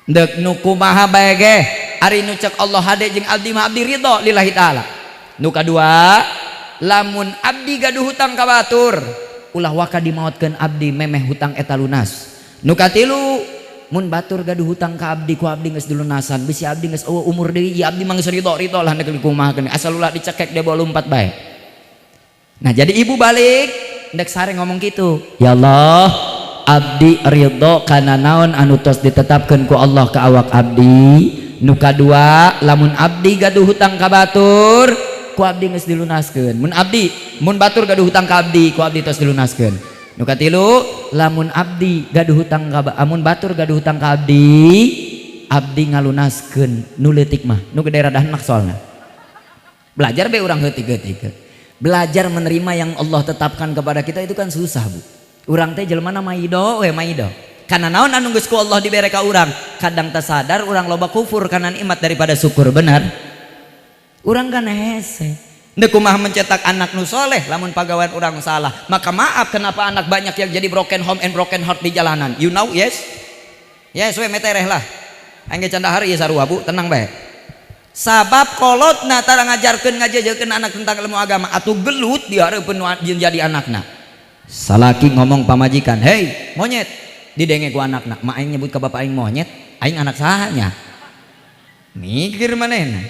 Deuk nu kumaha bae ge, ari nu cek Allah hade jeung abdi mah abdi ridho lillahi taala. Nu kadua, lamun abdi gaduh hutang ka batur, ulah waka dimaotkeun abdi memeh hutang eta lunas. Nu katilu, mun batur gaduh hutang ka abdi, ku abdi geus dilunasan, bisi abdi geus eueuh umur deui, ieu abdi mah geus ridho ridho lah nek dikumahakeun, asal ulah dicekek dia bawa lompat bae. Nah, jadi ibu balik ndek sare ngomong gitu, ya Allah, abdi ridho kana naon anu tos ditetapkeun ku Allah ka awak abdi. Nu kadua, lamun abdi gaduh hutang ka batur, ku abdi geus dilunaskeun. Mun abdi, mun batur gaduh hutang ka abdi, ku abdi tos dilunaskeun. Nu katilu, lamun abdi gaduh hutang ka, amun batur gaduh hutang ka abdi, abdi ngalunaskeun nu leutik mah, nu gede rada enak soalna. Belajar be urang heutik-heutik. Belajar menerima yang Allah tetapkan kepada kita itu kan susah, Bu. Urang teh jelema maido we maido. Karena naon anu geus ku Allah dibere ka urang, kadang tersadar urang loba kufur karena nikmat daripada syukur, benar. Urang kan hese. Ndek kumaha mencetak anak nu soleh lamun pagawean urang salah. Maka maaf, kenapa anak banyak yang jadi broken home and broken heart di jalanan. You know, yes? Yes we metereh lah. Aing ge can dahar ieu sarua, Bu, tenang bae. Sabab kolotna tara ngajarkeun ngajejekeun anak tentang ilmu agama atuh gelut di hareupeun nu jadi anakna. Salaki ngomong pamajikan, "Hei, monyet." Didenge ku anakna, "Mak aing nyebut ka bapak aing monyet, aing anak sahanya?" Mikir manehna.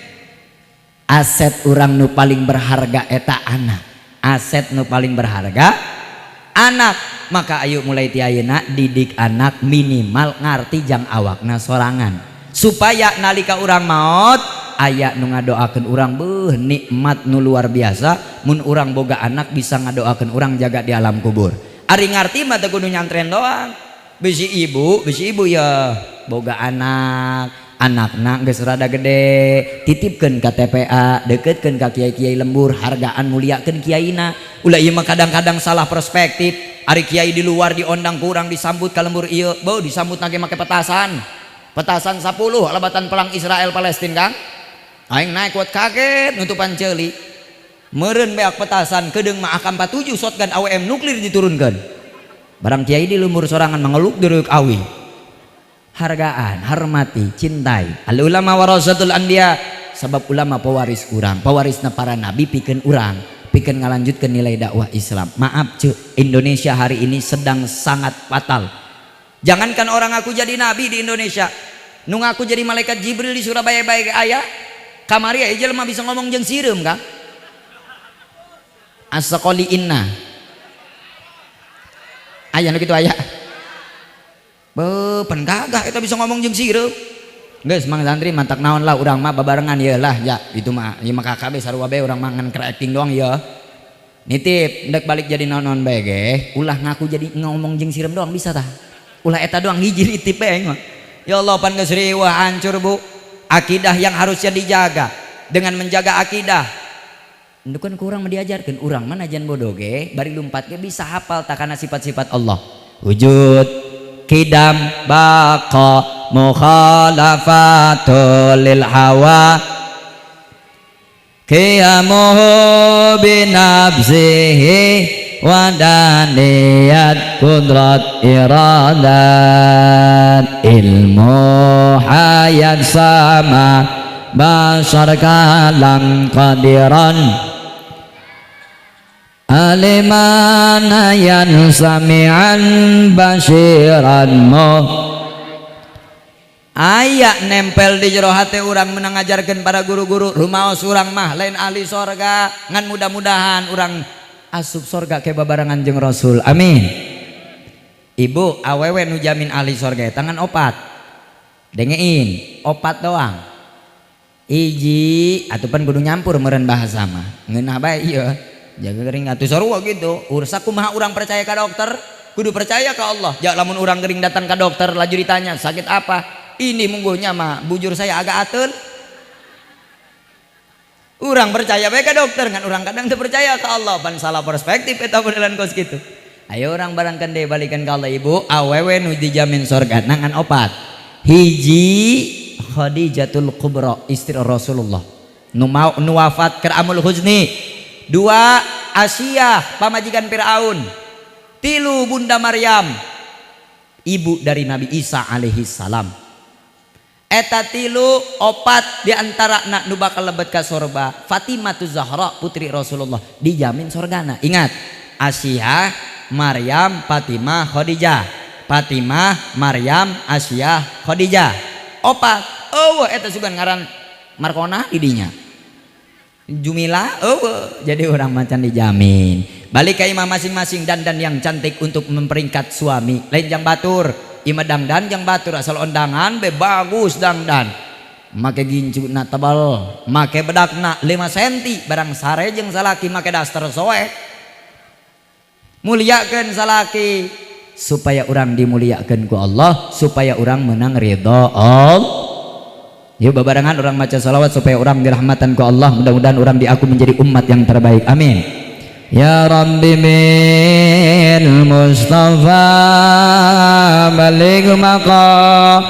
Aset urang nu paling berharga eta anak. Aset nu paling berharga anak. Maka ayo mulai ti ayeuna didik anak minimal ngarti jang awakna sorangan. Supaya nalika urang maot aya nu ngadoakeun urang, beuh nikmat nu luar biasa mun urang boga anak bisa ngadoakeun urang jaga di alam kubur. Ari ngarti mah teu kudu nyantren doang. Bisi ibu ya boga anak, anakna geus rada gede, titipkeun ka TPA, deketkeun ka kiai-kiai lembur, hargaan muliakeun kiaina. Ulah ieu mah kadang-kadang salah perspektif. Ari kiai di luar diondang ku urang, disambut ka lembur ieu, beuh disambut nage make petasan. Petasan 10 lebatan perang Israel Palestina, Kang. Aing naik kuat kaget nutupan ceuli. Meureun beak petasan kedeung mah AK-47 shotgun AWM nuklir diturunkan. Barang kiai di lembur sorangan mengeluk dereuk awi. Hargaan, hormati, cintai. Al ulama warasatul anbiya, sebab ulama pewaris urang, pewarisna para nabi pikeun urang, pikeun ngalanjutkeun nilai dakwah Islam. Maaf cek, Indonesia hari ini sedang sangat fatal. Jangankan orang aku jadi nabi di Indonesia, nu ngaku jadi malaikat Jibril di Surabaya baik aya. Kamari aya jelema bisa ngomong jeung sireum, Kang. Asqali inna. Aya nu kitu aya. Beuh, pan gagah eta bisa ngomong jeung sireum. Geus mang santri mantak naon lah, urang mah babarengan ye lah ya, itu mah ieu mah KKB sarua bae, urang mah ngan acting doang ya. Nitip ndek balik jadi naon-naon bae ge, ulah ngaku jadi ngomong jeung sireum doang bisa tah. Ulah eta doang hiji nitip bae mah. Ya Allah, pan geus riweuh hancur, Bu. Akidah yang harusnya dijaga dengan menjaga akidah. Itu kan kurang diajarkan urang mana jan bodoh ge bari lumpat ge bisa hafal takana sifat-sifat Allah. Wujud, kidam, baqa, mukhalafatul lil hawa, qiyamuhu binafsihi, wadaniyat, kudrat, iradat, ilmu, hayat, sama, basar, kalam, qadiran, aliman, hayan, sami'an, basiran mo aya nempel di jero hati urang. Menang ngajarkeun para guru-guru rumaos urang mah lain ahli sorga, ngan mudah-mudahan urang asup sorga ke babarengan jeung Rasul, amin. Ibu, awewe nu jamin ahli sorga tangan opat, dengein, opat doang. Hiji atuh pan kudu nyampur meureun bahasa mah ngeunah bae ieu jaga gering atuh sarua gitu. Ursa kumaha urang percaya ka dokter, kudu percaya ke Allah ya. Lamun urang gering datang ke dokter laju ditanya sakit apa, ini mungguhnya mah bujur saya agak ateul. Urang percaya bae ke dokter, kan urang kadang teu percaya ke Allah, pan salah perspektif eta modelan kos gitu. Ayo urang barangkan deh balikan ke Allah. Ibu, awewe nu dijamin surga nangan opat. Hiji, Khadijatul Kubra, istri Rasulullah nu mau nu wafat keur amul huzni. Dua, Asiyah, pamajikan Firaun. Tilu, Bunda Maryam, ibu dari Nabi Isa alaihi salam. Eta tilu, opat diantara nak nu bakal lebet ka sorga Fatimah Zahra, putri Rasulullah, dijamin sorgana. Ingat, Asia, Maryam, Fatimah, Khadijah. Fatimah, Maryam, Asia, Khadijah, opat. Oh, eta sugan ngaran Markona didinya Jumila. Oh, jadi orang macan dijamin. Balik ke imah masing-masing, dandan yang cantik untuk memperingkat suami, lain jang batur. Imah dangdan jang batur, asal ondangan be bagus, dangdan make gincu na tebal, make bedak na 5 cm, barang sare jeung salaki make daster soek. Muliakeun salaki supaya orang dimuliakan ku Allah, supaya orang menang ridho Allah. Yuk, babarengan orang maca salawat supaya orang dirahmatan ku Allah. Mudah-mudahan orang diaku menjadi umat yang terbaik. Amin. Ya Rabbi bil Mustafa baligh maqasidana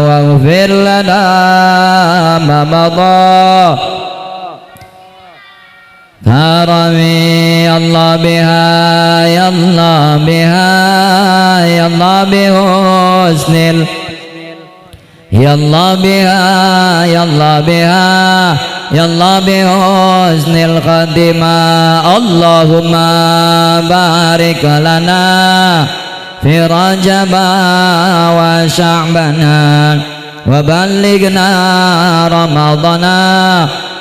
waghfir lana ma madha. Karami Allah biha, ya Allah biha, ya Allah bihusnil, ya Allah biha, ya Allah biha, ya Allah bihusnil khatimah. Allahumma barik lana fi Rajab wa Sya'bana wa ballighna Ramadana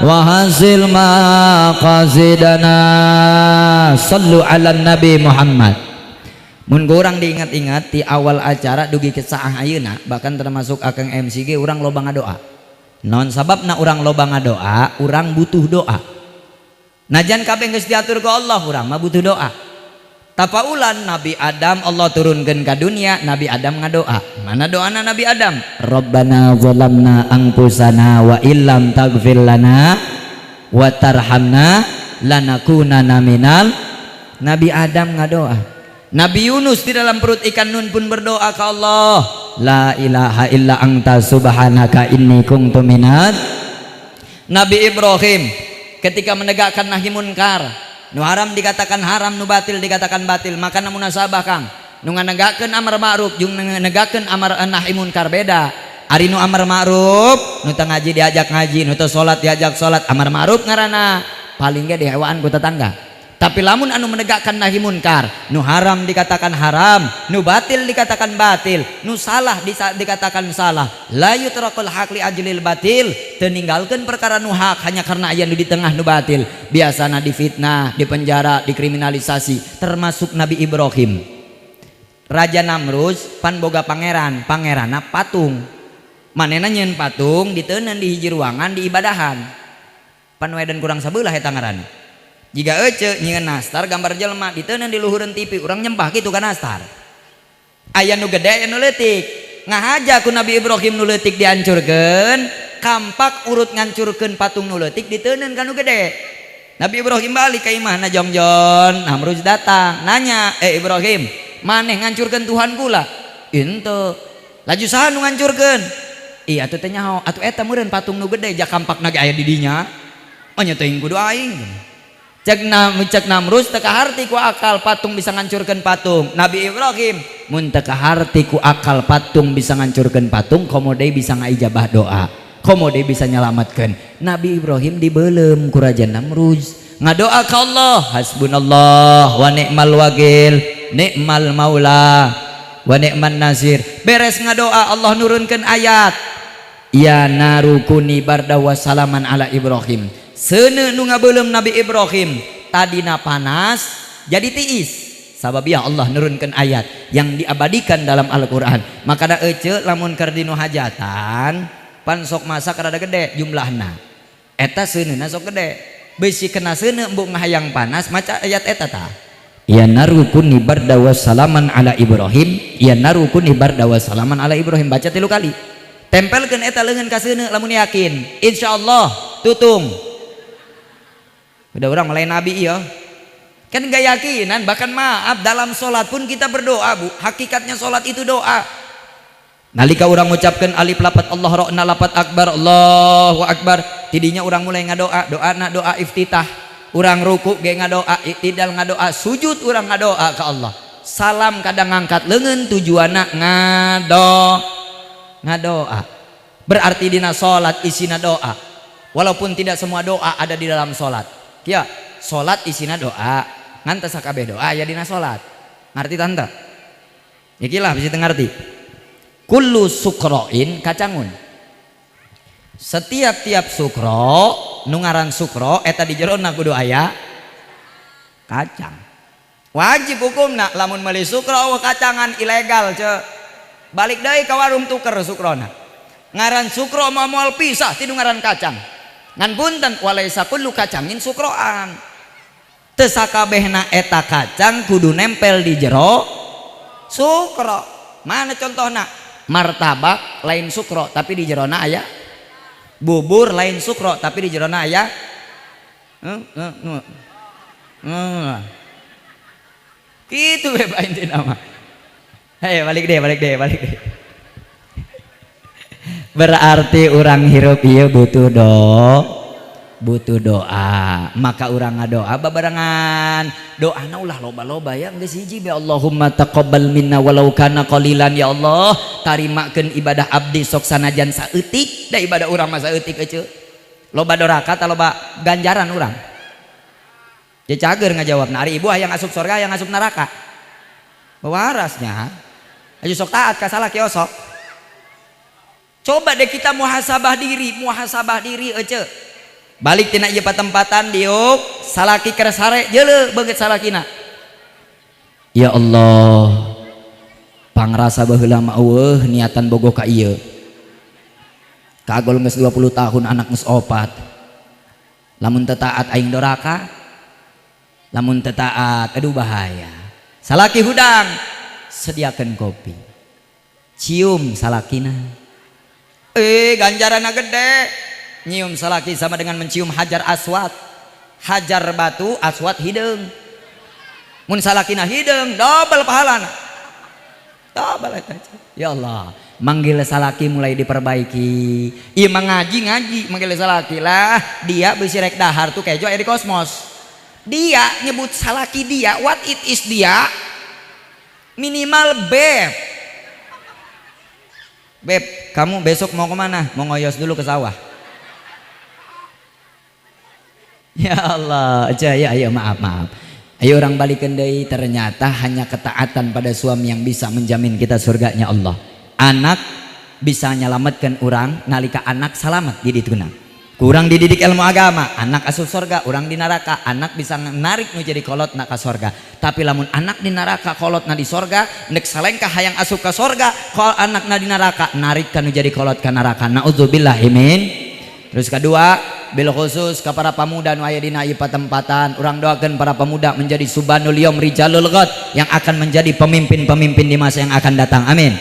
wa hasil maqasidana. Sallu ala Nabi Muhammad. Mun kurang diingat-ingat di awal acara dugi ke saah ayeuna, bahkan termasuk akang MCG, urang loba ngadoa. Non sababna urang loba ngadoa? Urang butuh doa. Najan kabeh geus diatur ku Allah, urang mah butuh doa. Tapaulan Nabi Adam Allah turunkan ke dunia, Nabi Adam ngadoa. Mana doana Nabi Adam? Rabbana zalamna anfusana wa illam taghfir lana wa tarhamna lanakunanna minal. Nabi Adam ngadoa. Nabi Yunus di dalam perut ikan nun pun berdoa ke Allah, la ilaha illa anta subhanaka inni kuntu minat. Nabi Ibrahim ketika menegakkan nahi munkar, nu haram dikatakan haram, nu batil dikatakan batil. Maka munasabah, Kang, nu nganegakkeun amar ma'ruf jeung negakkeun amar nahi munkar beda. Ari nu amar ma'ruf, nu teu ngaji diajak ngaji, nu teu salat diajak salat, amar ma'ruf ngaranna, paling ge dihewaan ku tetangga. Tapi lamun anu menegakkan nahi munkar, nu haram dikatakan haram, nu batil dikatakan batil, nu salah dikatakan salah. La yutrakul haq li ajlil batil, teu ninggalkeun perkara nu hak hanya karena aya nu di tengah nu batil. Biasana difitnah, dipenjara, dikriminalisasi, termasuk Nabi Ibrahim. Raja Namrus pan boga pangeran, pangeranna patung. Manehna nyieun patung, diteuneun di hiji ruangan, diibadahan. Pan wedan kurang sabelah eta ngaranna. Jika ece nyieun nastar gambar jelema, diteuneun di luhureun TV, urang nyembah kitu ka nastar. Aya nu gede, aya nu leutik. Ngahaja ku Nabi Ibrahim nu leutik dihancurkeun, kampak urut ngancurkeun patung nu leutik, diteuneun ka nu gede. Nabi Ibrahim balik ka imahna jongjon, Namrus datang, nanya, "Eh Ibrahim, maneh ngancurkeun Tuhan kula?" "Henteu." "Laju saha nu ngancurkeun?" "Ih, atuh teh nyaho, atuh eta meureun patung nu gede, jak kampakna ge aya di dinya." "Oh nya, teuing kudu aing." Cek Namrus, teu kaharti ku akal patung bisa ngancurkeun patung. Nabi Ibrahim, mun teu kaharti ku akal patung bisa ngancurkeun patung, komo deui bisa ngaijabah doa, komo deui bisa nyalamatkeun. Nabi Ibrahim dibeuleum ku Raja Namrus, ngadoa ka Allah, hasbunallah wa ni'mal wakil, ni'mal maula wa ni'man nasir. Beres ngadoa, Allah nurunkeun ayat, ya naru kuni barda wa salaman ala Ibrahim. Seuneu nu ngabeuleum Nabi Ibrahim tadina panas jadi tiis, sabab ya Allah nurunkan ayat yang diabadikan dalam Al-Qur'an. Maka da ece lamun keur dinu hajatan pan sok masak rada gede jumlahna, eta seuneuna sok gede, bisi kena seuneu embung ngahayang panas, maca ayat eta tah, ya naru kuni barda wa salaman ala Ibrahim, ya naru kuni barda wa salaman ala Ibrahim. Baca tilu kali, tempelkeun eta leungeun ka seuneu, lamun yakin insyaallah tutung. Udah, orang mulai nabi iya kan gak yakinan. Bahkan maaf, dalam sholat pun kita berdoa, Bu. Hakikatnya sholat itu doa. Nalika orang mengucapkan alif lapat Allah, rokna lapat akbar, Allahu akbar, tidinya orang mulai ngadoa, doa nak doa iftitah. Urang ruku ge ngadoa, iktidal ngadoa, sujud urang ngadoa ka Allah. Salam kadang ngangkat leungeun tujuanna ngadoa. Berarti dina salat isina doa. Walaupun tidak semua doa ada di dalam salat. Kieu, salat isina doa, ngan teu sakabeh doa aya dina salat. Ngarti tante? Ikilah bisa ngerti. Kullu sukroin kacangun. Setiap tiap sukro, nu ngaran sukro eta di jerona kudu aya kacang. Wajib hukumna lamun meuli sukro eueuh kacangan ilegal ce. Balik deui ka warung tuker sukrona. Ngaran sukro mah moal pisah ti nu ngaran kacang. Ngan punten walaisa kullu kacangin sukroan. Teu sakabehna eta kacang kudu nempel di jero sukro. Mana contohna? Martabak lain sukro tapi di jerona aya. Bubur lain sukro tapi di jerona aya. Kitu we bae intina mah. Hei, balik deh. Berarti urang hirup ieu butuh butuh doa. Maka urang ngadoa babarengan. Doana ulah loba-loba ya, geus hiji be Allahumma taqabbal minna walau kana qalilan. Ya Allah, tarimakeun ibadah abdi sok sanajan saeutik. Da ibadah urang mah saeutik eceu. Loba doraka ta loba ganjaran urang. Ya cager ngajawabna, ari ibu hayang asup surga hayang asup neraka. Wawarasnya. Ayo sok taat ka salaki osok. Coba deh kita muhasabah diri ece. Balik tina ieu patempatan diuk salaki keur sare jeuleuh beungeut salakina. Ya Allah, pangrasa baheula mah eueuh niatan bogoh ka ieu. Kagol geus 20 tahun anak geus 4. Lamun teu taat aing doraka. Lamun teu taat aduh bahaya. Salaki hudang sediakeun kopi. Cium salakina. Ganjaranna gede. Nyium salaki sama dengan mencium hajar aswad. Hajar batu, aswad hideung. Mun salakina hideung, double pahalana. Double eta. Ya Allah, manggil salaki mulai diperbaiki. Ieu mah ngaji manggil salaki lah, dia beusi rek dahar tuh kejo aya di kosmos. Dia nyebut salaki dia, what it is dia? Minimal beb. Beb, kamu besok mau kemana? Mau ngoyos dulu ke sawah. Ya Allah, aja ya, ayo maaf. Ayo orang balikin deui, ternyata hanya ketaatan pada suami yang bisa menjamin kita surganya Allah. Anak bisa nyelamatkan orang nalika anak selamat di dituna. Kurang dididik ilmu agama, anak asup surga, orang di neraka. Anak bisa narik nu jadi kolot nak ka sorga. Tapi lamun anak di neraka, kolot na di sorga, nek salengkah hayang asup ka sorga, kol anak na di neraka, narik ka nu jadi kolot ka neraka. Nauzubillahi min. Terus kedua, bil khusus ke para pemuda nu aya dina ieu patempatan, urang doakeun para pemuda menjadi subanul yaum rijalul ghad yang akan menjadi pemimpin-pemimpin di masa yang akan datang. Amin.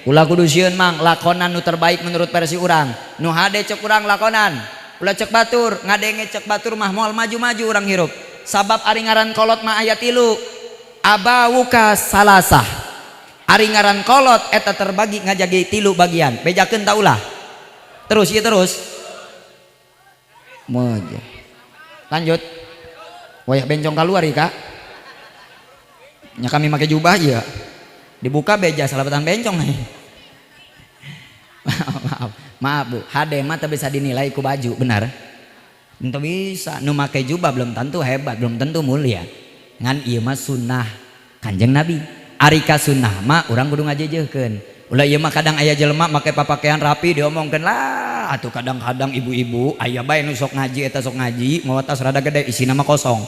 Ulah kudu sieun mang, lakonan nu terbaik menurut versi urang. Nu hade cek urang lakonan. Ulah cek batur, ngadenge cek batur mah moal maju-maju urang hirup. Sabab ari ngaran kolot mah aya 3. Abawuka salasah. Ari ngaran kolot eta terbagi ngajagi 3 bagian. Bejakeun ta ulah? Terus ieu terus. Moja. Lanjut. Wayah bencong keluar ya, Kak. Nya kami make jubah ieu. Dibuka beja salabatan bencong nih. Maaf. Maaf Bu, HD mah teu bisa dinilai ku baju, benar? Teu bisa. Nu make jubah belum tentu hebat, belum tentu mulia. Ngan ieu mah sunnah Kanjeng Nabi. Ari ka sunnah mah urang kudu ngajejeuhkeun. Ulah ieu mah kadang aya jelema make papakaian rapi diomongkeun lah, atuh kadang-kadang ibu-ibu aya bae nu sok ngaji eta sok ngaji, mawa tas rada gede isina mah kosong.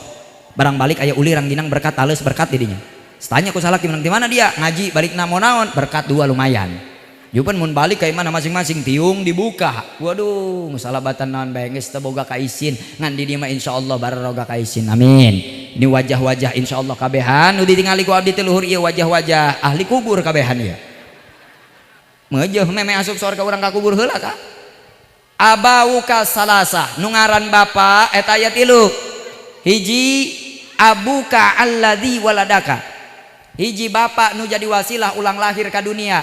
Barang balik aya uli rangginang berkat alus berkat di dinya. Tanya ku salaki menang di mana dia? Ngaji balik na mau naon? Berkat 2 lumayan. Jupen mun balik ka imah masing-masing tiung dibuka. Waduh, salabatan naon bae geus teu boga kaisin. Ngan di dieu mah insyaallah baroga kaisin. Amin. Ini wajah-wajah insyaallah kabehan nu ditingali ku abdi teh luhur ieu wajah-wajah ahli kubur kabehan ieu. Meujeun meme asup surga urang ka kubur heula ka. Abauka salasah nu ngaran bapa eta aya 3. Hiji abuka alladzi waladaka. Hiji bapa nu jadi wasilah ulang lahir ka dunia.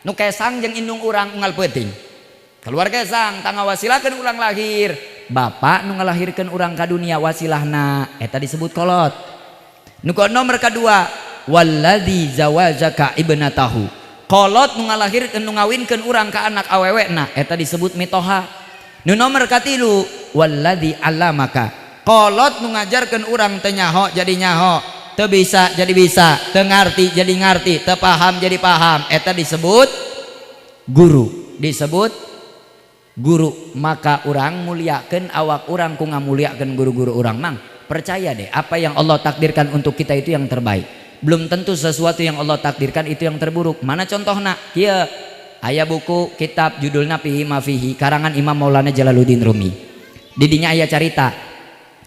Nu kesang jeung indung urang unggal peuting. Keluar kesang tangga wasilakeun ulang lahir. Bapak nu ngalahirkeun urang ka dunia, wasilahna eta disebut kolot. Nu nomor kedua, walladzi zawajaka ibnatahu, kolot nu ngalahirkeun, nu ngawinkeun urang ka anak awewena, eta disebut mitoha. Nu nomor katilu, walladzi allamaka, kolot nu ngajarkeun urang teu nyaho jadi nyaho, teu bisa jadi bisa, teu ngarti jadi ngarti, teu paham jadi paham, eta disebut guru, disebut guru. Maka urang muliakeun awak urang ku ngamuliakeun guru-guru urang. Mang, percaya deh, apa yang Allah takdirkan untuk kita itu yang terbaik. Belum tentu sesuatu yang Allah takdirkan itu yang terburuk. Mana contohna? Kieu, aya buku kitab judulna Fihi Ma Fihi, karangan Imam Maulana Jalaluddin Rumi. Didinya aya carita,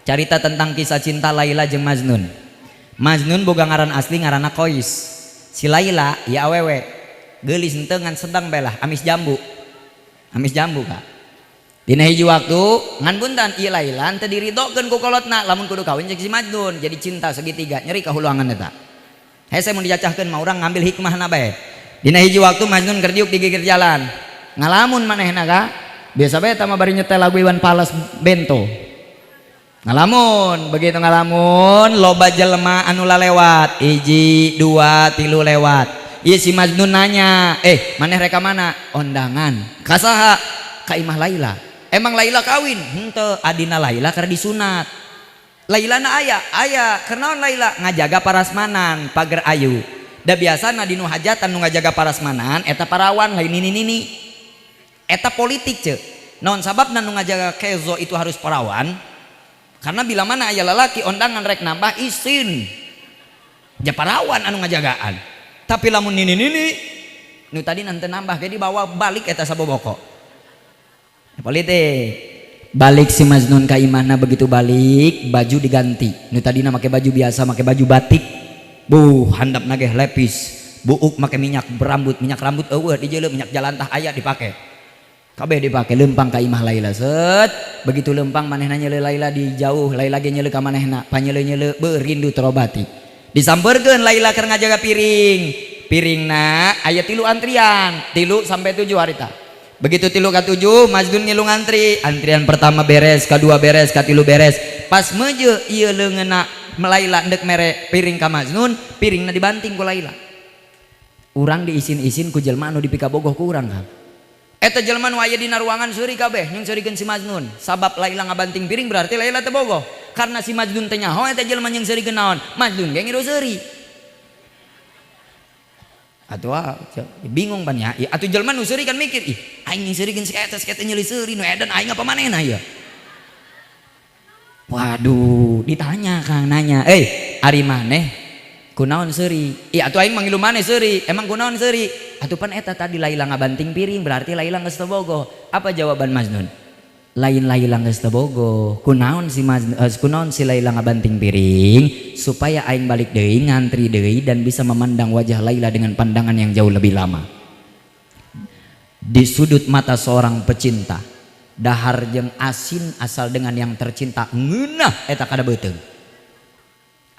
carita tentang kisah cinta Laila jeung Majnun. Majnun boga ngaran asli, ngaranna Qais. Si Laila ya awewe geulis henteu ngan sedang belah, amis jambu, amis jambu kak. Dina hiji waktu, ngan punten, ieu Laila teu diridokeun ku kolotna lamun kudu kawin jeung si Majnun. Jadi cinta segitiga, nyeri kahuluangan eta. Hese mun dicacahkeun mah, urang ngambil hikmahna bae. Dina hiji waktu Majnun keur diuk di gigir jalan ngalamun. Manehna ka biasa bae eta mah, bari nyetel lagu Iwan Fals Bento, ngalamun. Begitu ngalamun, loba jelema anu lalewat, hiji, dua, tilu lewat. Iya, si Majnun nanya, "Eh, maneh rek ka mana?" "Ondangan." "Kasaha?" "Ka imah Laila." "Emang Laila kawin?" "Henteu, adina Laila keur disunat." "Laila na aya?" "Aya." "Kunaon Laila?" "Ngajaga parasmanan, pager ayu. Da biasana dinu hajatan nu ngajaga parasmanan eta parawan, lain nini-nini." Eta politik ce. Naon sababna nu ngajaga kezo itu harus parawan? Karena bila mana aya lalaki ondangan rek nambah, isin. Ja parawan anu ngajagaan. Tapi lamun nini-nini nu tadi nanti nambah ge dibawa balik eta saboboko. Politik. Balik si Majnun ka imahna. Begitu balik, baju diganti. Nu tadina make baju biasa, make baju batik. Buh, handap nageh lepis, buuk make minyak berambut, minyak rambut eueuh dijeuleuh, minyak jalantah aya dipake. Kabeh dipake, lempang ka imah Laila. Set, begitu lempang, manehna nyeuleu Laila di jauh, Laila ge nyeuleu ka manehna, panyeuleu-nyeuleu beuh, rindu terobati. Disampeurkeun, Laila keur ngajaga piring. Piringna aya tilu antrian, 3 sampai 7 harita. Begitu 3 ka 7, Majnun ngilu ngantri. Antrian pertama beres, kedua beres, katilu beres. Pas meuje ieu leungeunna Laila ndek mere piring ka Majnun, piringna dibanting ku Laila. Urang diisin-isin ku jelema anu dipikabogoh ku urang kan. Eta jelema nu aya dina ruangan seuri kabeh, nyeungseurikeun si Majnun. Sabab Laila ngabanting piring berarti Laila teu bogoh. Karena si Majnun teh nyaho eta jelema nyeungseurikeun naon, Majnun ge ngilu seuri. Atuh ah, bingung pan ya. Atuh jelema nu seuri kan mikir, "Ih, aing nyeungseurikeun si eta, si eta nyeuli seuri, nu edan aing apa manehna ya?" Waduh, ditanya Kang, nanya, "Eh, ari maneh kunaon seuri?" "Ih, atuh aing mangilu maneh seuri." "Emang kunaon seuri?" "Atuh pan eta tadi Laila ngabanting piring, berarti Laila geus teu bogoh." Apa jawaban Majnun? "Lain Laila geus teu bogoh. Kunaon si Majnun, kunaon si Laila ngabanting piring? Supaya aing balik deui, ngantri deui, dan bisa memandang wajah Laila dengan pandangan yang jauh lebih lama." Di sudut mata seorang pecinta, dahar jeung asin asal dengan yang tercinta ngeunah eta kada beuteung.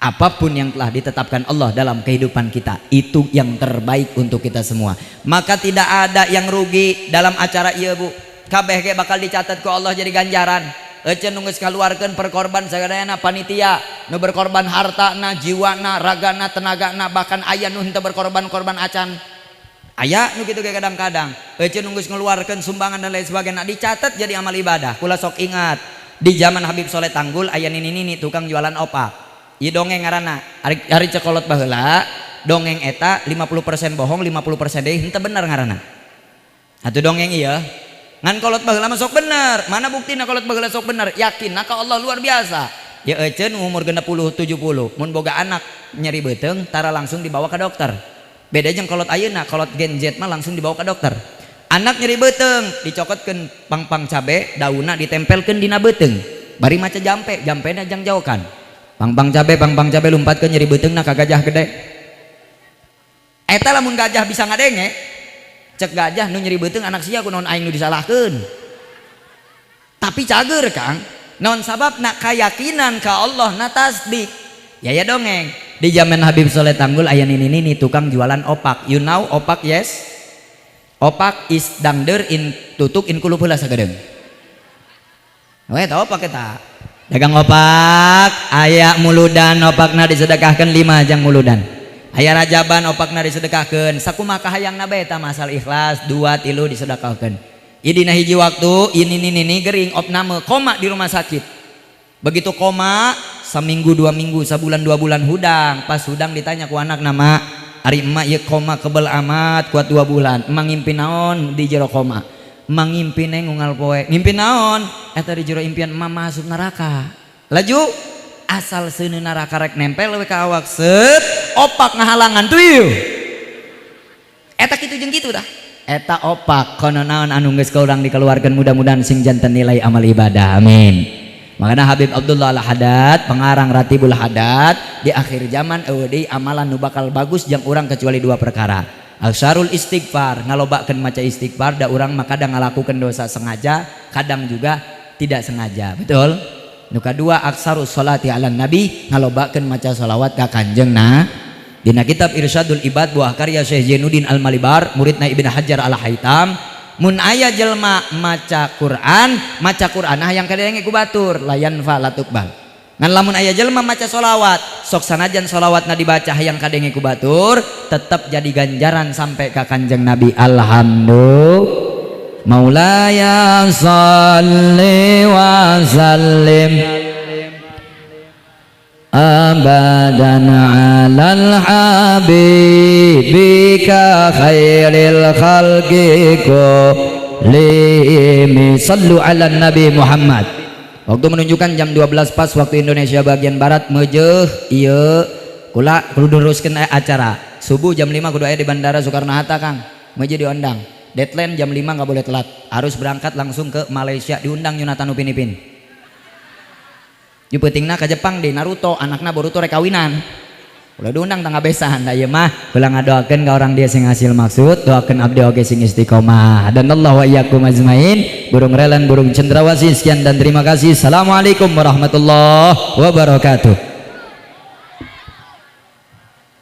Apapun yang telah ditetapkan Allah dalam kehidupan kita itu yang terbaik untuk kita semua. Maka tidak ada yang rugi dalam acara ieu, Bu. Kabeh ge bakal dicatat ku Allah jadi ganjaran. Eceun nu geus kaluarkeun perkorban sagadayana, panitia nu berkorban hartana, jiwana, ragana, tenagana, bahkan aya nu henteu berkorban-korban acan, aya nu kitu ge. Kadang-kadang eceun nu geus ngeluarkeun sumbangan dan lain sebagainya dicatat jadi amal ibadah. Kula sok ingat di zaman Habib Soleh Tanggul, aya nini-nini tukang jualan opak. Ieu dongeng ngaranna. Ari ari cekolot baheula, dongeng eta 50% bohong, 50% deui henteu bener ngaranna. Atuh dongeng ieu ngan kolot baheula mah sok bener. Mana buktina kolot baheula sok bener? Yakin ka Allah luar biasa. Ya eceun umur 60 70 mun boga anak nyeri beuteung, tara langsung dibawa ke dokter. Beda jeung kolot ayeuna, kolot Gen Z mah langsung dibawa ke dokter. Anak nyeri beuteung, dicokotkeun pangpang cabe, daunna ditempelkeun dina beuteung, bari maca jampe, jampena jang jauhkan. Pangpang cabe, pangpang cabe, lumpatkeun nyeri beuteungna ka gajah gede. Eta lamun gajah bisa ngadenge, cek gajah, "Nu nyeri beuteung anak sia, kunaon aing nu disalahkeun?" Tapi cager, Kang. Naon sababna? Kayakinan ka Allah na tasdik. Ya ya, dongeng di zaman Habib Soleh Tanggul, aya nini nini tukang jualan opak. You know opak? Yes, opak is dangder in tutuk in kulup heula sagedeung. We tau opak eta. Dagang opak, aya muludan opakna disedekahkeun 5 jang muludan. Aya rajaban opakna disedekahkeun. Sakumaha kahayangna bae eta masal ikhlas 2 3 disedekahkeun. Ieu dina hiji waktu ini nini gering opname koma di rumah sakit. Begitu koma saminggu 2 minggu sabulan 2 bulan hudang. Pas hudang ditanya ku anak nama ari emak ieu koma kebel amat kuat 2 bulan. Emak ngimpi naon di jero koma? Emak ngimpi neng unggal poe. Ngimpi naon? Eta di jero impian emak masuk neraka. Laju asal seuneu neraka rek nempel we ka awak set opak ngahalangan tuyuh. Eta kitu jeung kitu tah. Eta opak kono naon anu geus ka urang dikeluarkeun mudah-mudahan sing janten nilai amal ibadah. Amin. Makanya Habib Abdullah Al-Haddad, pengarang Ratibul Haddad, di akhir zaman eueuh deui amalan nu bakal bagus jang urang kecuali 2 perkara. Aksarul istighfar, ngalobakeun maca istighfar, da urang mah kadang ngalakukeun dosa sengaja, kadang juga tidak sengaja. Betul? Nu kadua aksarus sholati ala nabi, ngalobakeun maca sholawat ka Kanjeng nah. Dina kitab Irsyadul Ibad buah karya Syekh Zainuddin Al-Malibar, muridna Ibnu Hajar Al-Haytam, mun aya jelema maca Quran, maca Quran ah yang kadenge ku batur, layan fa latukbal. Ngan lamun aya jelema maca sholawat, sok sanajan sholawatna dibaca hayang kadenge ku batur, tetep jadi ganjaran sampai ka Kanjeng Nabi. Alhamdulillah. Maulaya sholli wa sallim abadan alal habibika khairil khalqi kullihim. Sallu ala Nabi Muhammad. Waktu menunjukkan jam 12 pas waktu Indonesia bagian barat. Mejeuh ieu kula kudu neruskeun acara. Subuh jam 5 kudu aya di Bandara Soekarno Hatta Kang. Mejeuh diundang. Deadline jam 5 nggak boleh telat. Harus berangkat langsung ke Malaysia, diundang Yunatan Upin Ipin. Di peutingna ka Jepang di Naruto, anakna Boruto rek kawinan. Ulah diundang tangga besan, da ieu mah kula ngadoakeun ka orang dia sing hasil maksud, doakeun abdi oge sing istiqomah. Dan Allah wa iyyakum ajmain. Burung relan burung cendrawasih, sekian dan terima kasih. Assalamualaikum warahmatullahi wabarakatuh.